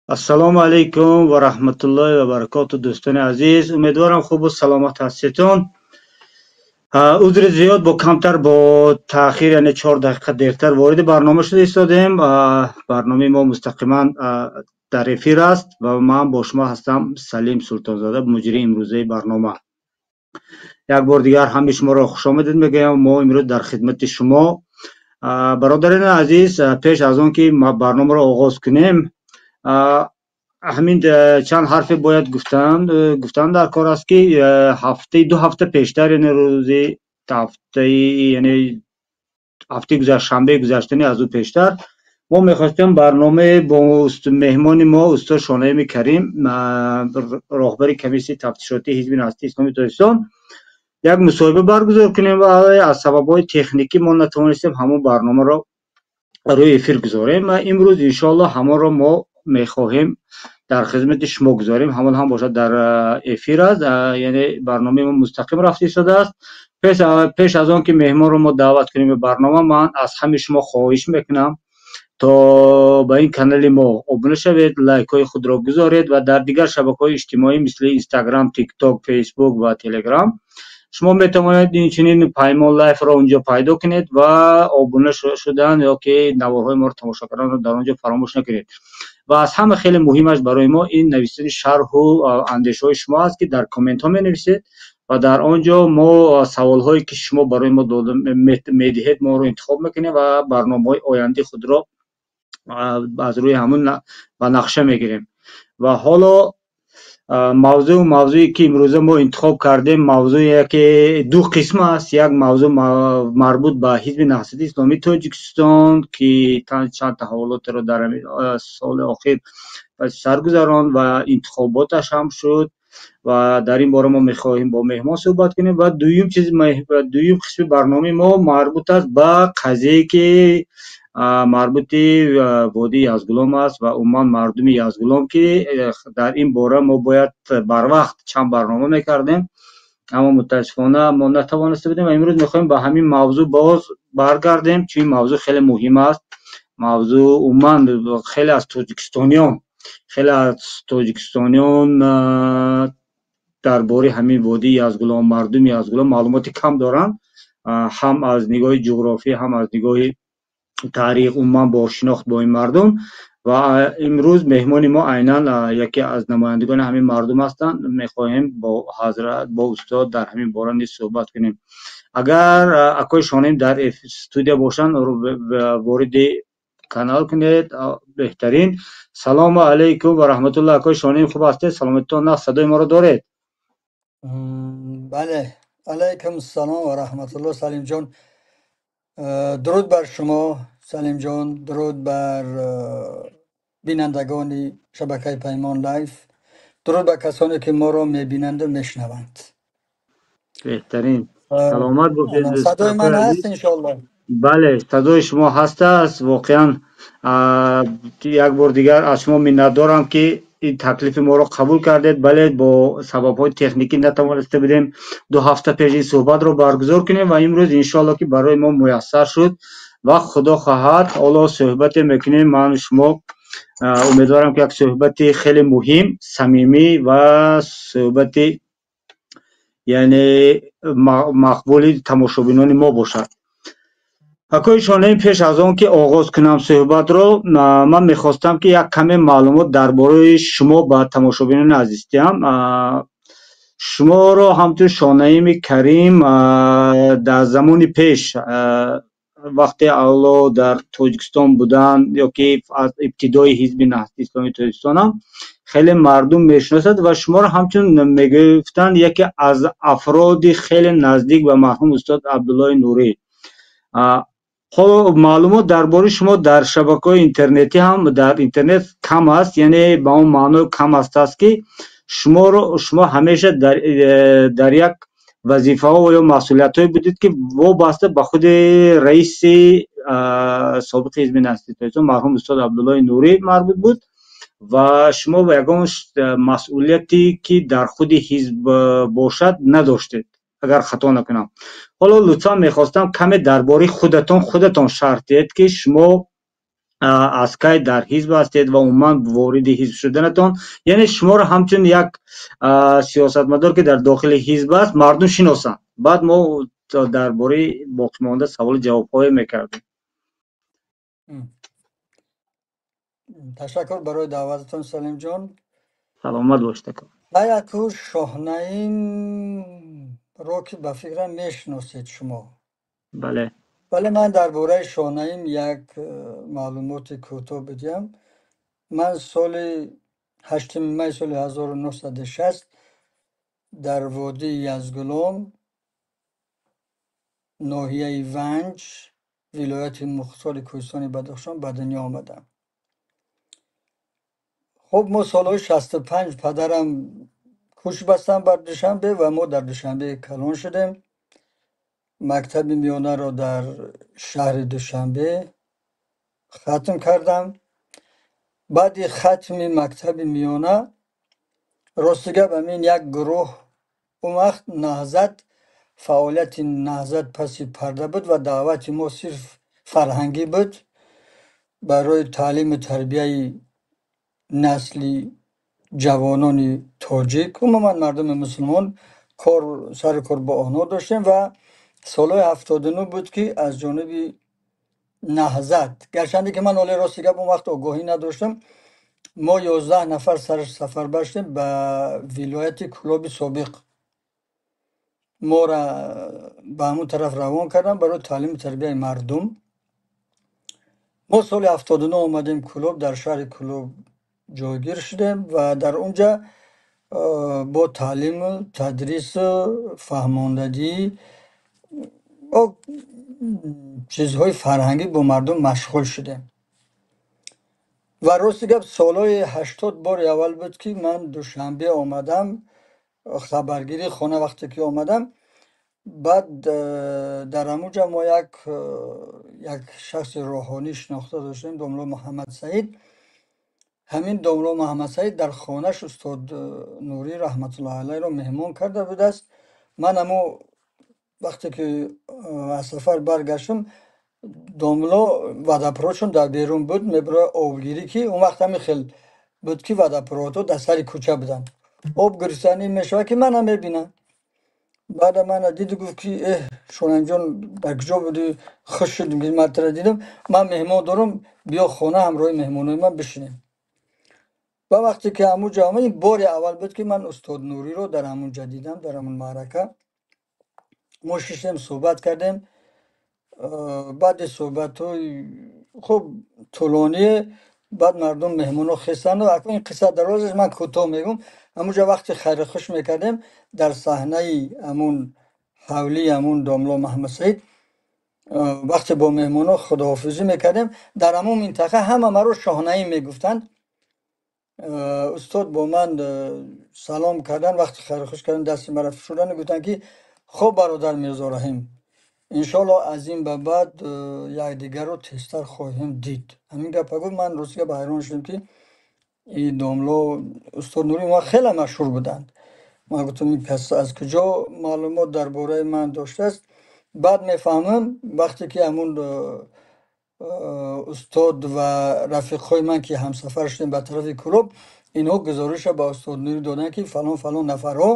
Ассалому алайкум ва раҳматуллоҳи ва баракоту, дӯстони азиз. Умедворам, хубу саломат ҳастедтон. Узри зиёд, бо камтар бо таъхир, яъне 4 дақиқа дертар вориди барнома шуда истодем. Барномаи мо мустақиман дар эфир аст ва ман бо шумо ҳастам, Салим Султонзода, муҷрии имрӯзаи барнома. Як бор дигар ҳамаи шуморо хушомадед мегӯям. Мо имрӯз дар хидмати шумо. Бародарони азиз, пеш аз он ки барномаро оғоз кунем, ҳамин чанд ҳарфе бояд гуфтан дар кор аст, ки ҳафтаи 2 ҳафта пештар, яъне рӯзи ҳафтаи, яъне ҳафтаи гузашт, шанбеи гузаштани аз ӯ пештар мо мехостем барномае бо меҳмони мо, устод Шонаими Карим, роҳбари комиссияи тафтишотии Ҳизби Наҳзати Исломии Тоҷикистон, як мусоҳиба баргузор кунем ва аз сабабҳои техникӣ мо натавонистем ҳамон барномаро рӯи эфир гузорем. Ва имрӯз, иншоаллоҳ, ҳамонро мо мехоҳем дар хизмати шумо гузорем. Ҳамон ҳам бошад, дар эфир аст, яъне барномаи мо мустақим рафта истодааст. Пеш аз он ки меҳмонро мо даъват кунем ба барнома, ман аз ҳамаи шумо хоҳиш мекунам, то ба ин канали мо обуна шавед, лайкҳои худро гузоред ва дар дигар шабакаҳои иҷтимоӣ, мисли Инстаграм, Тикток, Фейсбук ва Телеграм, шумо метавонед инчунин Паймон Лайфро унҷо пайдо кунед ва обуна шудан ё ки наворҳои моро тамошо карданро дар он ҷо фаромӯш накунед. Ва аз ҳама хеле муҳимаш барои мо ин навиштани шарҳу андешаҳои шумо аст, ки дар комментҳо менависед ва дар он ҷо мо саволҳое, ки шумо барои мо медиҳед, мо онро интихоб мекунем ва барномаҳои ояндаи худро аз рӯи ҳамун ба нақша мегирем. Ва ҳоло мавзӯе, ки имрӯза мо интихоб кардем, мавзӯе ки ду қисм аст. Як мавзӯъ марбут ба Ҳизби Наҳзати Исломии Тоҷикистон, ки чанд таҳаввулотеро дар соли охир сар гузаронд ва интихоботаш ҳам шуд ва дар ин бора мо мехоҳем бо меҳмон суҳбат кунем. Ва дуюм чиз, дуюм қисми барномаи мо марбут аст ба қазияе, ки марбути водии Язгулом аст ва умуман мардуми Язгулом, ки дар ин бора мо бояд барвақт чанд барнома мекардем, аммо мутаассифона мо натавониста будем ва имрӯз мехоҳем ба ҳамин мавзӯъ боз баргардем, чун ин мавзӯъ хеле муҳим аст. Мавзӯъ умуман хеле аз тоҷикистониён дар бораи ҳамин водии Язгулом, мардуми Язгулом маълумоти кам доранд, ҳам аз нигоҳи ҷуғрофӣ, ҳам аз нигоҳи таърих, умуман бо шинохт бо ин мардум. Ва имрӯз меҳмони мо айнан яке аз намояндагони ҳамин мардум ҳастанд. Мехоҳем бо ҳазрат, бо устод дар ҳамин бора низ суҳбат кунем. Агар акои Шонаим дар студия бошанд, вориди канал кунед, беҳтарин. Салому алайкум ва раҳматуллоҳ, акои Шонаим, хуб ҳастед? Саломатитон нағз? Садои моро доред? Бале, алайкум салом ва раҳматуллоҳ, Салимҷон. Дуруд бар шумо, Салимҷон, дуруд бар бинандагони шабакаи Паймон Лайф, дуруд ба касоне, ки моро мебинанду мешунаванд. Беҳтарин, саломат бошед. Садои ман ҳаст, иншоаллоҳ? Бале, садои шумо ҳаст аст. Воқеан, як бор дигар аз шумо миннатдорам, ки ин таклифи моро қабул кардед. Бале, бо сабабҳои техникӣ натавониста будем 2 ҳафта пеш ин суҳбатро баргузор кунем ва имрӯз, иншоалло, ки барои мо муяссар шуд ва худо хоҳад, ҳоло суҳбате мекунем ману шумо. Умедворам, ки як суҳбати хеле муҳим, самимӣ ва суҳбати, яъне, мақбули тамошобинони мо бошад. Акои Шонаим, пеш аз он ки оғоз кунам суҳбатро, ман мехостам, ки як каме маълумот дар бораи шумо ба тамошобинони азиз диҳам. Шуморо ҳамчун Шонаими Карим дар замони пеш, вақте аввало дар Тоҷикистон буданд ё ки аз ибтидои Ҳизби Наҳзати Исломии Тоҷикистонам, хеле мардум мешиносад ва шуморо ҳамчун мегуфтанд яке аз афроди хеле наздик ба марҳум устод Абдуллои Нурӣ. Ҳоло маълумот дар бораи шумо дар шабакаҳои интернетӣ ҳам, дар интернет кам аст, яъне ба он маъно кам аст, ки шумо ҳамеша дар як вазифаҳо ё масъулиятҳое будед, ки вобаста ба худи раиси собиқи Ҳизби Наҳзати Тоҷикистон, марҳум устод Абдуллои Нурӣ марбут буд ва шумо ба ягон масъулияте, ки дар худи ҳизб бошад, надоштед, агар хато накунам. Ҳоло лутфан мехостам каме дар бораи худатон шарҳ диҳед, ки шумо Аз кай дар ҳизб ҳастед ва умуман вориди ҳизб шуданатон, яъне шуморо ҳамчун як сиёсатмадор, ки дар дохили ҳизб аст, мардум шиносанд. Баъд мо дар бораи боқимонда саволу ҷавобҳое мекардем. Ташаккур барои даъвататон, Салимҷон. Саломат бошед, ака. Аяку Шоҳнаимро, ки ба фикрам, мешиносед шумо. Бале. Вале ман дар бораи Шоҳнаим як маълумоти кӯтоҳ бидиҳам. Ман соли 8 май соли 1960 дар водии Язгулом, ноҳияи Ванҷ, вилояти мухтори Кӯҳистони Бадахшон ба дунё омадам. Хуб, мо солҳои 65 падарам кӯч бастанд бар Душанбе ва мо дар Душанбе калон шудем. Мактаби миёнаро дар шаҳри Душанбе хатм кардам. Баъди хатми мактаби миёна, рости гап, ҳамин як гурӯҳ, он вақт Наҳзат, фаъолияти Наҳзат паси парда буд ва даъвати мо сирф фарҳангӣ буд барои таълиму тарбияи насли ҷавонони тоҷик, умуман мардуми мусулмон, кор сари кор бо онҳо доштем. Ва солҳои 79 буд, ки аз ҷониби Наҳзат, гарчанде ки ман ҳоле, рости гап, он вақт огоҳӣ надоштам, мо 11 нафар сафарбар шудем ба вилояти Кӯлоби собиқ. Моро ба ҳамон тараф равон карданд барои таълиму тарбияи мардум. Мо соли 79 омадем Кӯлоб, дар шаҳри Кӯлоб ҷойгир шудем ва дар он ҷа бо таълиму тадрису фаҳмондадӣ чизҳои фарҳангӣ бо мардум машғул шудем. Ва рости гап, солҳои 80 бори аввал буд, ки ман Душанбе омадам хабаргирии хона. Вақте ки омадам, баъд дар ҳамон ҷо мо як шахси рӯҳонӣ шинохта доштем, домло Муҳаммадсаид. Ҳамин домло Муҳаммадсаид дар хонаш устод Нурӣ раҳматуллоҳи алайҳро меҳмон карда будааст. Ман ҳамо вақте ки аз сафар баргаштам, домло водопроводшон дар берун буд, мебурояд обгирӣ, ки он вақт ҳамин хел буд, ки водопроводҳо дар сари кӯча буданд. Об гирифтанӣ мешавад, ки мана мебинам. Баъда мана диду гуфт, ки эҳ, Шоҳнаимҷон, дар куҷо будӣ? Хуш шудем, ки ман тура дидам. Ман меҳмон дорам, биё хона, ҳамроҳи меҳмонои ман бишинем. Ва вақте ки ҳамун ҷо омадем, бори аввал буд, ки ман устод Нуриро дар ҳамун ҷо дидам, дар ҳамун маърака. Мо шиштем, суҳбат кардем. Баъди суҳбатҳои хуб тӯлоние, баъд мардум, меҳмонҳо хестанду, акнун ин қисса дароз аст, ман кӯтоҳ мегӯм. Ҳамунҷо вақти хайру хуш мекардем, дар саҳнаи ҳамун ҳавлии ҳамун домло Маҳмадсаид, вақте бо меҳмонҳо худоҳофизӣ мекардем, дар ҳамун минтақа ҳама маро Шоҳнаим мегуфтанд. Устод бо ман салом кардан, вақти хайру хуш кардан, дасти маро фишурданду гуфтанд, ки хуб, бародар Мирзораҳим, иншоалло, аз ин ба баъд якдигарро тезтар хоҳем дид. Ҳамин гапа гуфт. Ман, рости гап, ҳайрон шудам, ки ин домло устод Нурӣ он вақт хеле машҳур буданд. Ман гуфтам, ин кас аз куҷо маълумот дар бораи ман доштааст? Баъд мефаҳмам, вақте ки ҳамун устод ва рафиқҳои ман, ки ҳамсафар шудем ба тарафи Кӯлоб, инҳо гузориша ба устод Нурӣ доданд, ки фалон фалон нафарҳо,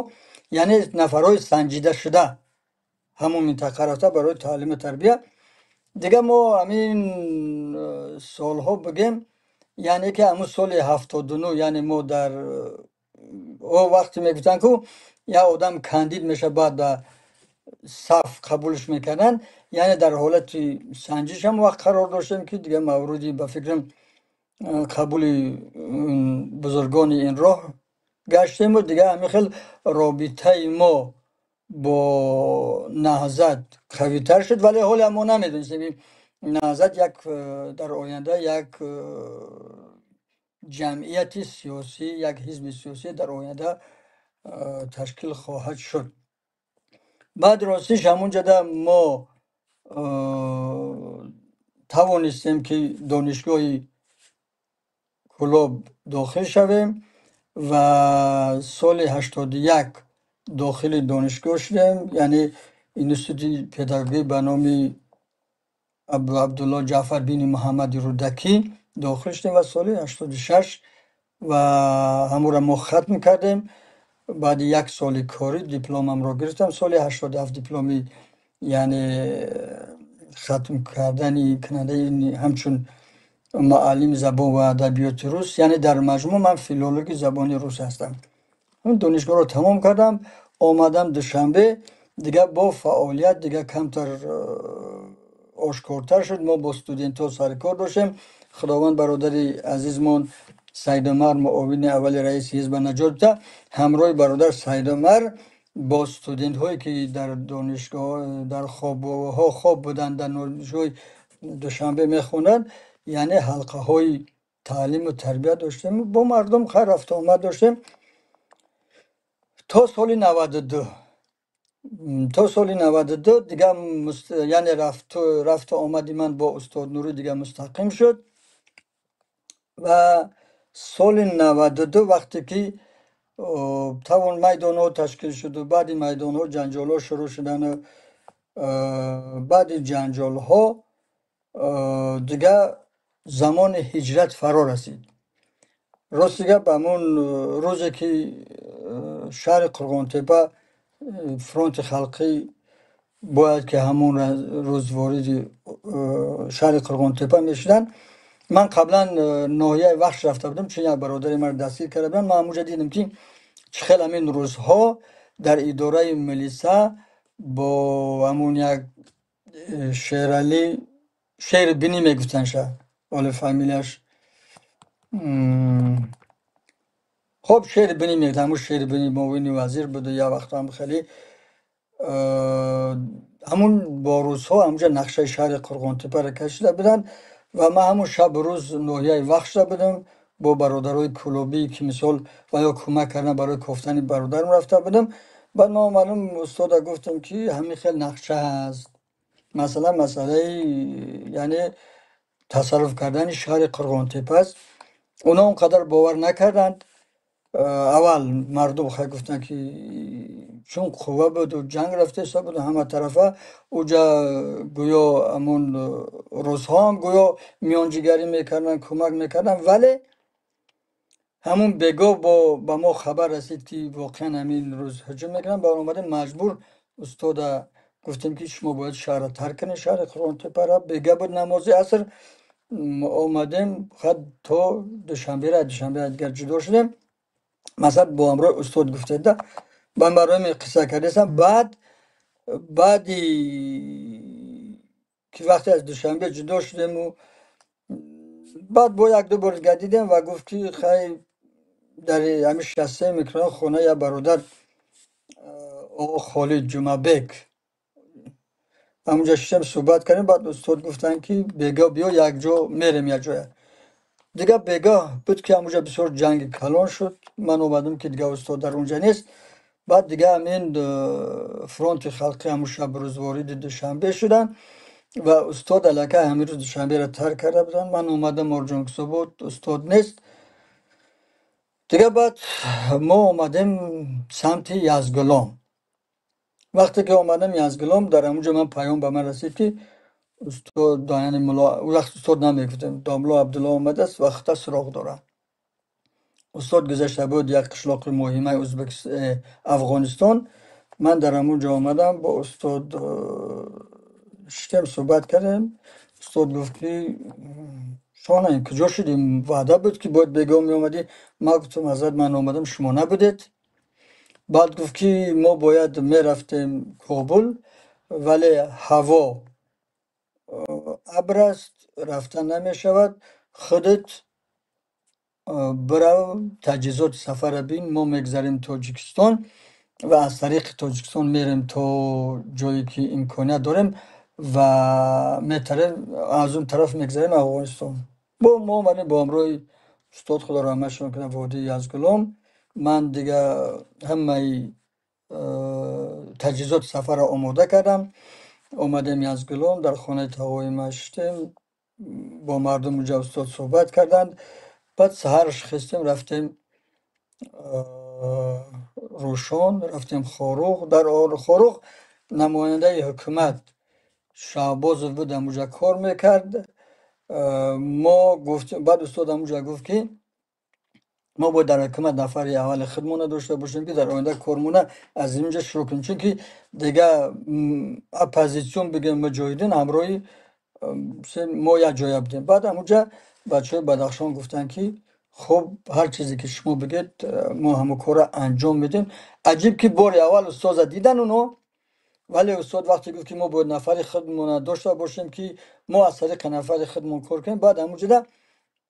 яъне нафарҳои санҷидашуда, ҳамун минтақа рафта барои таълиму тарбия. Дигар мо ҳамин солҳо бигем, яъне ки ҳамун соли 79, яъне мо дар о вақте мегуфтанд, ку як одам кандид мешавад, баъд ба саф қабулш мекарданд, яъне дар ҳолати санҷиш ҳам вақт қарор доштем, ки дигар мавриди, ба фикрам, қабули бузургони ин роҳ гаштему дигар ҳамин хел робитаи мо бо Наҳзат қавитар шуд. Вале ҳоле мо намедонистем, ки Наҳзат як дар оянда як ҷамъияти сиёсӣ, як ҳизби сиёсӣ дар оянда ташкил хоҳад шуд. Баъд ростиш, ҳамун ҷода мо тавонистем, ки донишгоҳи Кӯлоб дохил шавем ва соли 81 дохили донишгоҳ шудем, яъне институти педагогӣ ба номи Абу Абдулло Ҷаъфар бини Муҳаммади Рӯдакӣ. дохил шудем ва соли 86 ва ҳамонро мо хатм кардем. Баъди як соли корӣ дипломамро гирифтам. Соли 87 дипломи, яъне хатм кардани кунандаи ҳамчун муаллими забон ва адабиёти рус, яъне дар маҷмӯъ ман филологи забони рус ҳастам. Донишгоҳро тамом кардам, омадам Душанбе, дигар бо фаъолият дигар камтар ошкортар шуд. Мо бо студентҳо саркор доштем. Худованд бародари азизмон Саидумар, муовини аввали раиси ҳизба наҷот диҳад, ҳамроҳи бародар Саидумар бо студентҳое ки дар донишгоҳ дар хобгоҳҳо хоб буданд, дар донишгоҳи Душанбе мехонданд, яъне ҳалқаҳои таълиму тарбия доштем, бо мардум хайр рафту омад доштем то соли 92. То соли 92 дигар, яъне рафту омади ман бо устод Нурӣ дигар мустақим шуд. Ва соли 92 вақте ки тавон майдонҳо ташкил шуду, баъди майдонҳо ҷанҷолҳо шурӯъ шудану баъди ҷанҷолҳо дигар замони ҳиҷрат фаро расид. Рости гап, ҳамон рӯзе ки шаҳри Қурғонтеппа фронти халқӣ бояд ки ҳамон рӯз вориди шаҳри Қурғонтеппа мешуданд, ман қаблан ноҳияи Вахш рафта будам, чун як бародари маро дастгир карда буданд. Ман ҳамонҷа дидам, ки чӣ хел ҳамин рӯзҳо дар идораи милиса бо ҳамон як Шералӣ, Шербинӣ мегуфтанд ша, ҳоли фамилияш хоб Шербинӣ мегуфтанд, ҳамун Шербинӣ муовини вазир буду як вақтам хеле ҳамун бо рӯзҳо ҳамунҷа нақшаи шаҳри Қурғонтеппаро кашида буданд. Ва ман ҳамун шабу рӯз ноҳияи Вахшда будам, бо бародарои клубӣ, ки мисол ва ё кӯмак кардан барои кофтани бародарам рафта будам. Баъд ман омадам, устода гуфтам, ки ҳамин хел нақша ҳаст, масалан, масъалаи яъне тасарруф кардани шаҳри Қурғонтеппа аст. Онҳо он қадар бовар накарданд. Аввал мардум хай гуфтанд, ки чун қувва буду ҷанг рафта истода буду ҳама тарафа, уҷа гӯё ҳамон русҳоам гӯё миёнҷигарӣ мекарданд, кӯмак мекарданд. Вале ҳамун бегоҳ бо ба мо хабар расид, ки воқеан ҳамин рӯз ҳуҷум мекунанд. Баъд омадем, маҷбур устода гуфтем, ки шумо бояд шаҳрро тарк кунед, шаҳри Қурғонтеппаро. Бега буд, намози аср омадем хат то Душанбера, Душанбе дигар ҷудо шудем. Масалан, бо ҳамроҳи устод гуфтед, да ман барои қисса кардастам. Баъд баъди ки вақте аз Душанбе ҷудо шудему, баъд бо як ду бор дигар дидем ва гуфт, ки хай дар ҳамин 63 микрорайон хонаи як бародар, оғо Холид Ҷумабек, ҳамунҷа шиштем, суҳбат кардем. Баъд устод гуфтанд, ки бегоҳ биё, якҷо мерем як ҷоя. Дигар бегоҳ буд, ки ҳамунҷа бисёр ҷанги калон шуд. Ман омадам, ки дигар устод дар онҷа нест. Баъд дигар ҳамин фронти халқӣ ҳамун шаб рӯз вориди Душанбе шуданд ва устод аллакай ҳамин рӯз Душанберо тарк карда буданд. Ман омадам Орджонкизобод, устод нест. Дигар баъд мо омадем самти Язгулом. Вақте ки омадам Язгулом, дар ҳамунҷо ман паём ба ман расид, ки устод, яъне мулло, он вақт устод намегуфтем, домло Абдулло омадааст ва худта суроғ дорад. Устод гузашта буд як қишлоқи муҳимаи Афғонистон. Ман дар ҳамун ҷо омадам, бо устод шиштем, суҳбат кардем. Устод гуфт, ки шоҳ, куҷо шудем, ваъда буд, ки бояд бегоҳ меомадӣ. Ман гуфтам: «Ҳазрат, ман омадам, шумо набудед». Баъд гуфт, ки мо бояд мерафтем Кобул, вале ҳаво абр аст, рафта намешавад, худат бирав, таҷҳизоти сафарро бин, мо мегзарем Тоҷикистон ва аз тариқи Тоҷикистон мерем то ҷое ки имконият дорем ва метарем, аз он тараф мегзарем Афғонистон. Бо мо омадем бо ҳамроҳи устод, худо раҳматшон кунад, водии Язгулом. Ман дигар ҳамаи таҷҳизоти сафарро омода кардам, омадем Язгулом, дар хонаи тағои ман шиштем, бо мардум унҷа устод суҳбат карданд. Баъд саҳарш хестем, рафтем Рӯшон, рафтем Хоруғ. Дар Хоруғ намояндаи ҳукумат Шаҳбозов буд, ҳамунҷа кор мекард. Мо гуфт, баъд устод ҳамунҷа гуфт, ки мо бояд дар ҳукумат нафари аввали худмона дошта бошем, ки дар оянда кормона аз инҷа шурӯъ кунем, чунки дига оппозитсион бигем, муҷоҳидин ҳамроҳи мо як ҷоя будем. Баъд ҳамунҷа бачаҳои Бадахшон гуфтанд, ки хуб, ҳар чизе ки шумо бигед, мо ҳамон корро анҷом медиҳем. Аҷиб, ки бори аввал устоза дидан оно, вале устод вақте гуфт, ки мо бояд нафари худмона дошта бошем, ки мо аз тариқи нафари худмон кор кунем. Баъд ҳамунҷода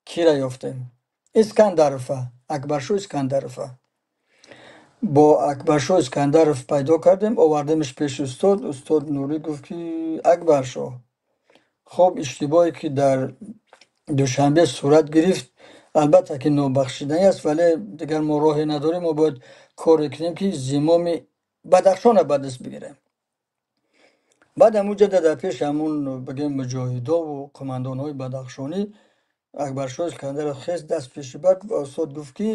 кира ёфтем? Искандарова, Акбаршо Искандарова. Бо Акбаршо Искандаров пайдо кардем, овардемаш пеши устод. Устод Нурӣ гуфт, ки Акбаршо, хоб, иштибоҳе ки дар Душанбе сурат гирифт, албатта ки нобахшиданӣ аст, вале дигар мо роҳе надорем, мо бояд коре кунем, ки зимоми Бадахшонро ба даст бигирем. Баъд ҳамунҷа дар пеши ҳамун бигем муҷоҳидову қумандонҳои бадахшонӣ Акбаршоҳ Искандаров хест, даст пеши бард ва устод гуфт, ки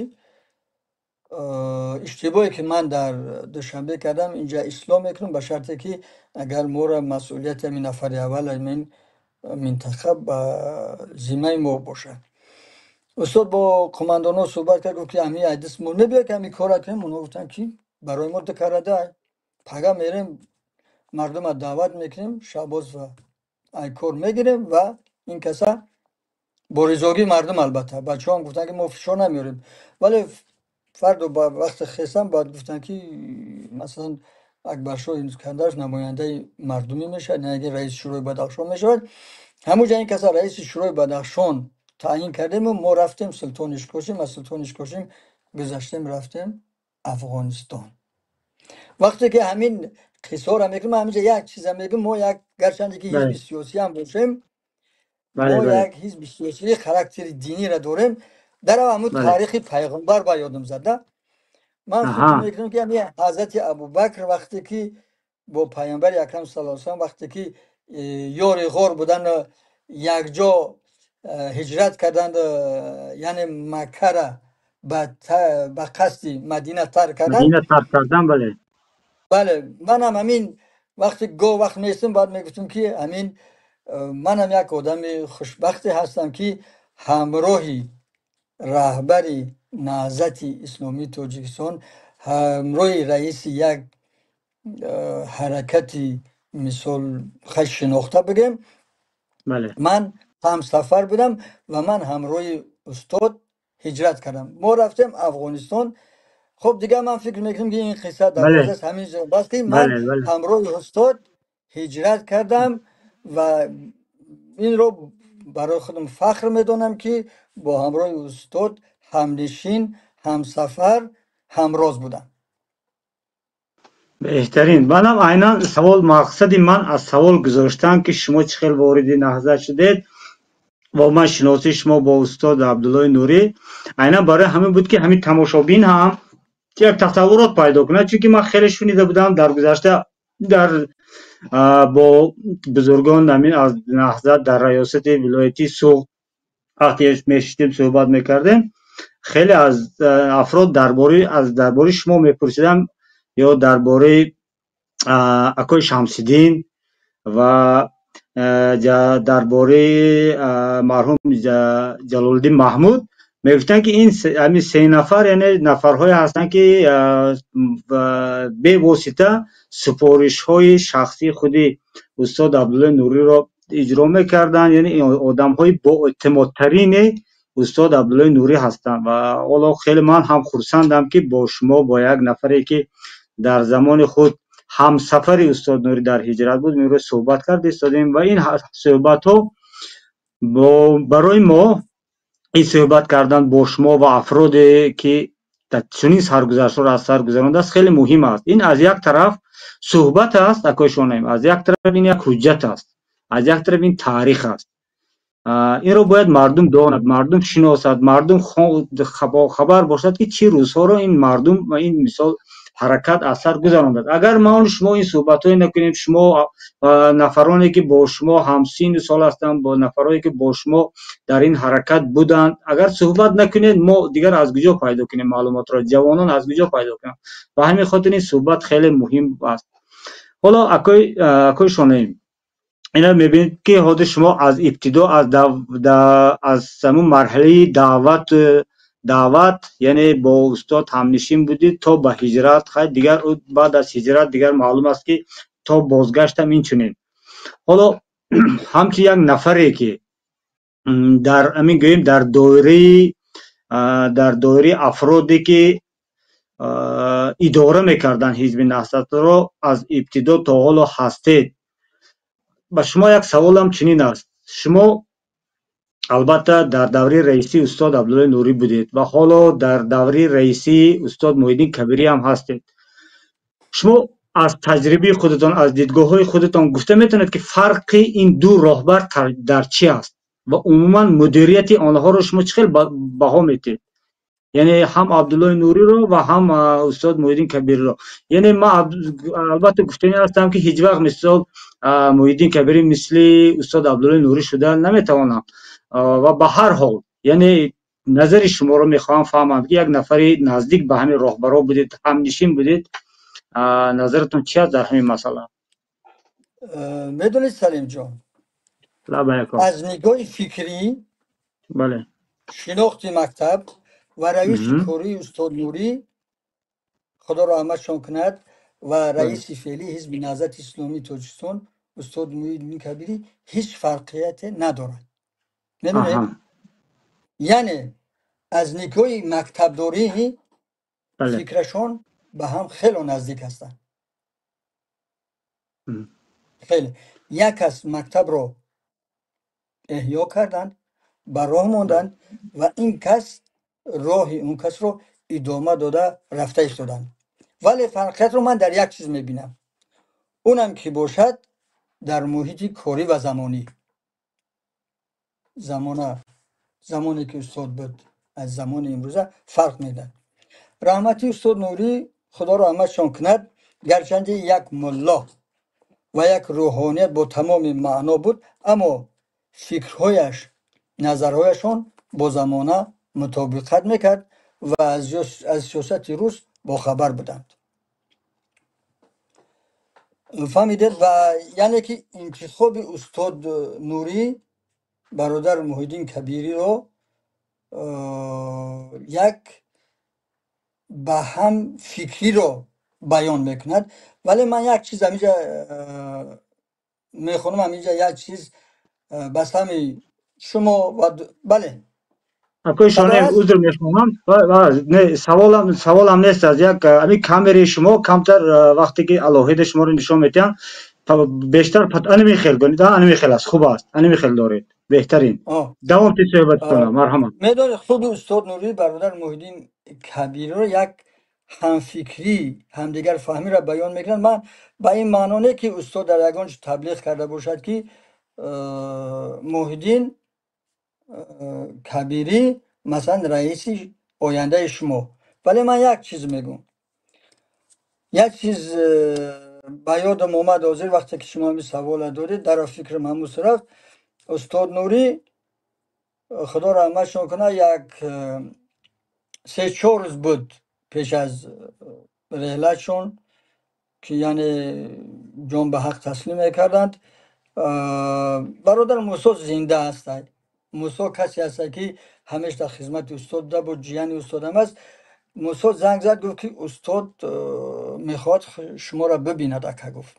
иштибоҳе ки ман дар Душанбе кардам, инҷа ислоҳ мекунам, ба шарте ки агар моро масъулияти ҳамин нафари аввал ҳамин минтақа ба зиммаи мо бошад. Устод бо қумандонҳо суҳбат кард, гуфт, ки ҳамин ҳадис мо мебиёд, ки ҳамин корро кунем. Онҳо гуфтанд, ки барои мо дукарада, пага мерем, мардумро даъват мекунем, Шаҳбозва айкор мегирем ва ин каса бо ризогии мардум. Албатта, бачаҳоам гуфтанд, ки мо фишор намеорем, вале фардо ба вақти хестан бояд гуфтанд, ки масалан Акбаршоҳ Искандаров намояндаи мардумӣ мешавад, яъне раиси Шӯрои Бадахшон мешавад. Ҳамунҷа ин каса раиси Шӯрои Бадахшон таъйин кардему мо рафтем Султони Ишкошим, аз Султони Ишкошим гузаштем, рафтем Афғонистон. Вақте ки ҳамин қиссаҳоро мекунем, ман ҳаминҷа як чиза мегӯм: мо як, гарчанде ки ҳизби сиёсӣ ҳам бошем, мо як ҳизби сиёсии характери диниро дорем. Дар ҳамун таърихи пайғамбар ба ёдам зада, ман фикр мекунам, ки ҳамин ҳазрати Абубакр вақте ки бо пайғамбари акрам саллаллоҳу алайҳи васаллам, вақте ки ёри ғор буданд, якҷо ҳиҷрат карданд, яъне Маккара ба қасди Мадина тарк карданд. Мадина тарк кардан, бале. Бале, манам ҳамин вақти гоҳ вақт меистам, баъд мегуфтам, ки ҳамин манам як одами хушбахте ҳастам, ки ҳамроҳи раҳбари Наҳзати Исломии Тоҷикистон, ҳамроҳи раиси як ҳаракати мисол хай шинохта бигем, ман ҳамсафар будам ва ман ҳамроҳи устод ҳиҷрат кардам, мо рафтем Афғонистон. Хуб, дигар ман фикр мекунам, ки ин қисса дароз аст, ҳамин бас, ки ман ҳамроҳи устод ҳиҷрат кардам ва инро барои худам фахр медонам, ки бо ҳамроҳи устод ҳамнишин, ҳамсафар, ҳамроз будам. Беҳтарин. Манам айнан савол, мақсади ман аз савол гузоштам, ки шумо чӣ хел вориди наҳзат шудед ва ман шиносии шумо бо устод Абдуллои Нурӣ, айнан барои ҳамин буд, ки ҳамин тамошобин ҳам як тасаввурот пайдо кунад, чунки ман хеле шунида будам дар гузашта дар бо бузургон ҳамин аз наҳзат дар раёсати вилоятии Суғд вақте мешиштем, суҳбат мекардем, хеле аз афрод дар бораи шумо мепурсидам ё дар бораи акои Шамсиддин ва дар бораи марҳум Ҷалолиддин Маҳмуд мегуфтанд, ки ин ҳамин се нафар, яъне нафарҳое ҳастанд, ки бевосита супоришҳои шахсии худи устод Абдуллои Нуриро иҷро мекарданд, яъне одамҳои боэътимодтарини устод Абдуллои Нурӣ ҳастанд. Ва ҳоло хеле ман ҳам хурсандам, ки бо шумо, бо як нафаре, ки дар замони худ ҳамсафари устод Нурӣ дар ҳиҷрат буд, имрӯз суҳбат карда истодем. Ва ин суҳбатҳо барои мо, ин суҳбат кардан бо шумо ва афроде, ки чунин саргузаштҳоро аз сар гузарондааст, хеле муҳим аст. Ин аз як тараф суҳбат аст, акои Шонаим, аз як тараф ин як ҳуҷҷат аст, аз як тараф ин таърих аст. Инро бояд мардум донад, мардум шиносад, мардум хабар бошад, ки чӣ рӯзҳоро ин мардум ва ин мисол ҳаракат аз сар гузарондад. Агар ма шумо ин суҳбатҳое накунем, шумо, нафароне, ки бо шумо ҳамсину сол ҳастанд, бо нафарое, ки бо шумо дар ин ҳаракат буданд, агар суҳбат накунед, мо дигар аз куҷо пайдо кунем маълумотро, ҷавонон аз куҷо пайдо кунанд? Ба ҳамин хотир ин суҳбат хеле муҳим аст. Ҳоло акои Шонаим Ина мебинед, ки ҳозир шумо аз ибтидо, аз ҳамун марҳилаи даъват, яъне бо устод ҳамнишин будед то ба ҳиҷрат. Хай, дигар баъд аз ҳиҷрат дигар маълум аст, ки то бозгаштам инчунин. Ҳоло ҳамчун як нафаре, ки дар ҳамин, гӯем, дар доираи афроде, ки идора мекарданд Ҳизби Наҳзатро аз ибтидо то ҳоло ҳастед, ба шумо як саволам чунин аст: шумо албатта дар давраи раисии устод Абдуллои Нурӣ будед ва ҳоло дар давраи раисии устод Муҳиддин Кабирӣ ҳам ҳастед. Шумо аз таҷрибаи худатон, аз дидгоҳҳои худатон гуфта метавонед, ки фарқи ин ду роҳбар дар чӣ аст ва умуман мудирияти онҳоро шумо чӣ хел баҳо медиҳед, яъне ҳам Абдуллои Нуриро ва ҳам устод Муҳиддин Кабириро? Яъне ман албатта гуфтанӣ ҳастам, ки ҳеҷ вақт мисол Муҳиддин Кабирӣ мисли устод Абдуллои Нурӣ шуда наметавонам ва ба ҳар ҳол, яъне назари шуморо мехоҳам фаҳмам, ки як нафари наздик ба ҳамин роҳбаро будед, ҳамнишин будед, назаратон чи аст дар ҳамин масъала? Медонед, Салимҷон, аз нигоҳи фикрӣ, шинохти мактаб ва равиши кории устод Нурӣ, Худо раҳматшон кунад, ва раиси феълии Ҳизби Наҳзати Исломии Тоҷикистон устод Муҳиддин Кабирӣ ҳеҷ фарқияте надорад. Медонед, яъне аз нигоҳи мактабдорӣ фикрашон ба ҳам хело наздик ҳастанд. Хеле як аз мактабро эҳё карданд, ба роҳ монданд ва ин кас роҳи он касро идома дода рафта истоданд. Вале фарқиятро ман дар як чиз мебинам, онам ки бошад дар муҳити корӣ ва замонӣ. Замона, замоне ки устод буд, аз замони имрӯза фарқ медиҳад. Раҳмати устод Нурӣ, Худо раҳматшон кунад, гарчанде як мулло ва як рӯҳоният бо тамоми маъно буд, аммо фикрҳояш, назарҳояшон бо замона мутобиқат мекард ва аз сиёсати рӯз бохабар буданд. Фаҳмидед? Ва яъне ки интихоби устод Нурӣ бародар Муҳиддин Кабириро як ба ҳам фикриро баён мекунад. Вале ман як чиз ҳаминҷа мехонам, ҳаминҷа як чиз ба сами шумо ва бале. Акои Шонеев, узр мехоҳам, саволам нест. Аз як ҳамин камераи шумо камтар, вақте ки алоҳида шуморо нишон медиҳам, бештар анами хел кунед. Анами хел аст, хуб аст, анами хел доред, беҳтарин. Давом ти суҳбатона, марҳамат. Медонед, худи устод Нурӣ бародар Муҳиддин Кабириро як ҳамфикрӣ, ҳамдигар фаҳмиро баён мекунад. Ман ба ин маъно не, ки устод дар ягон чиз таблиғ карда бошад, ки Муҳиддин Кабирӣ масалан раиси ояндаи шумо. Вале ман як чиз мегӯм, як чиз ба ёдам омад ҳозир, вақте ки шумо ҳамин савола доред, дар фикрам ҳамун рафт. Устод Нурӣ, Худо раҳматшон кунад, як 3-4 рӯз буд пеш аз реҳлатшон, ки яъне ҷон ба ҳақ таслим мекарданд. Бародар Мусо зинда ҳастад. Мусо касе ҳастад, ки ҳамеш дар хизмати устод буда, бо ҷияни устодам аст. Мусо занг зад, гуфт, ки устод мехоҳад шуморо бибинад, ака, гуфт.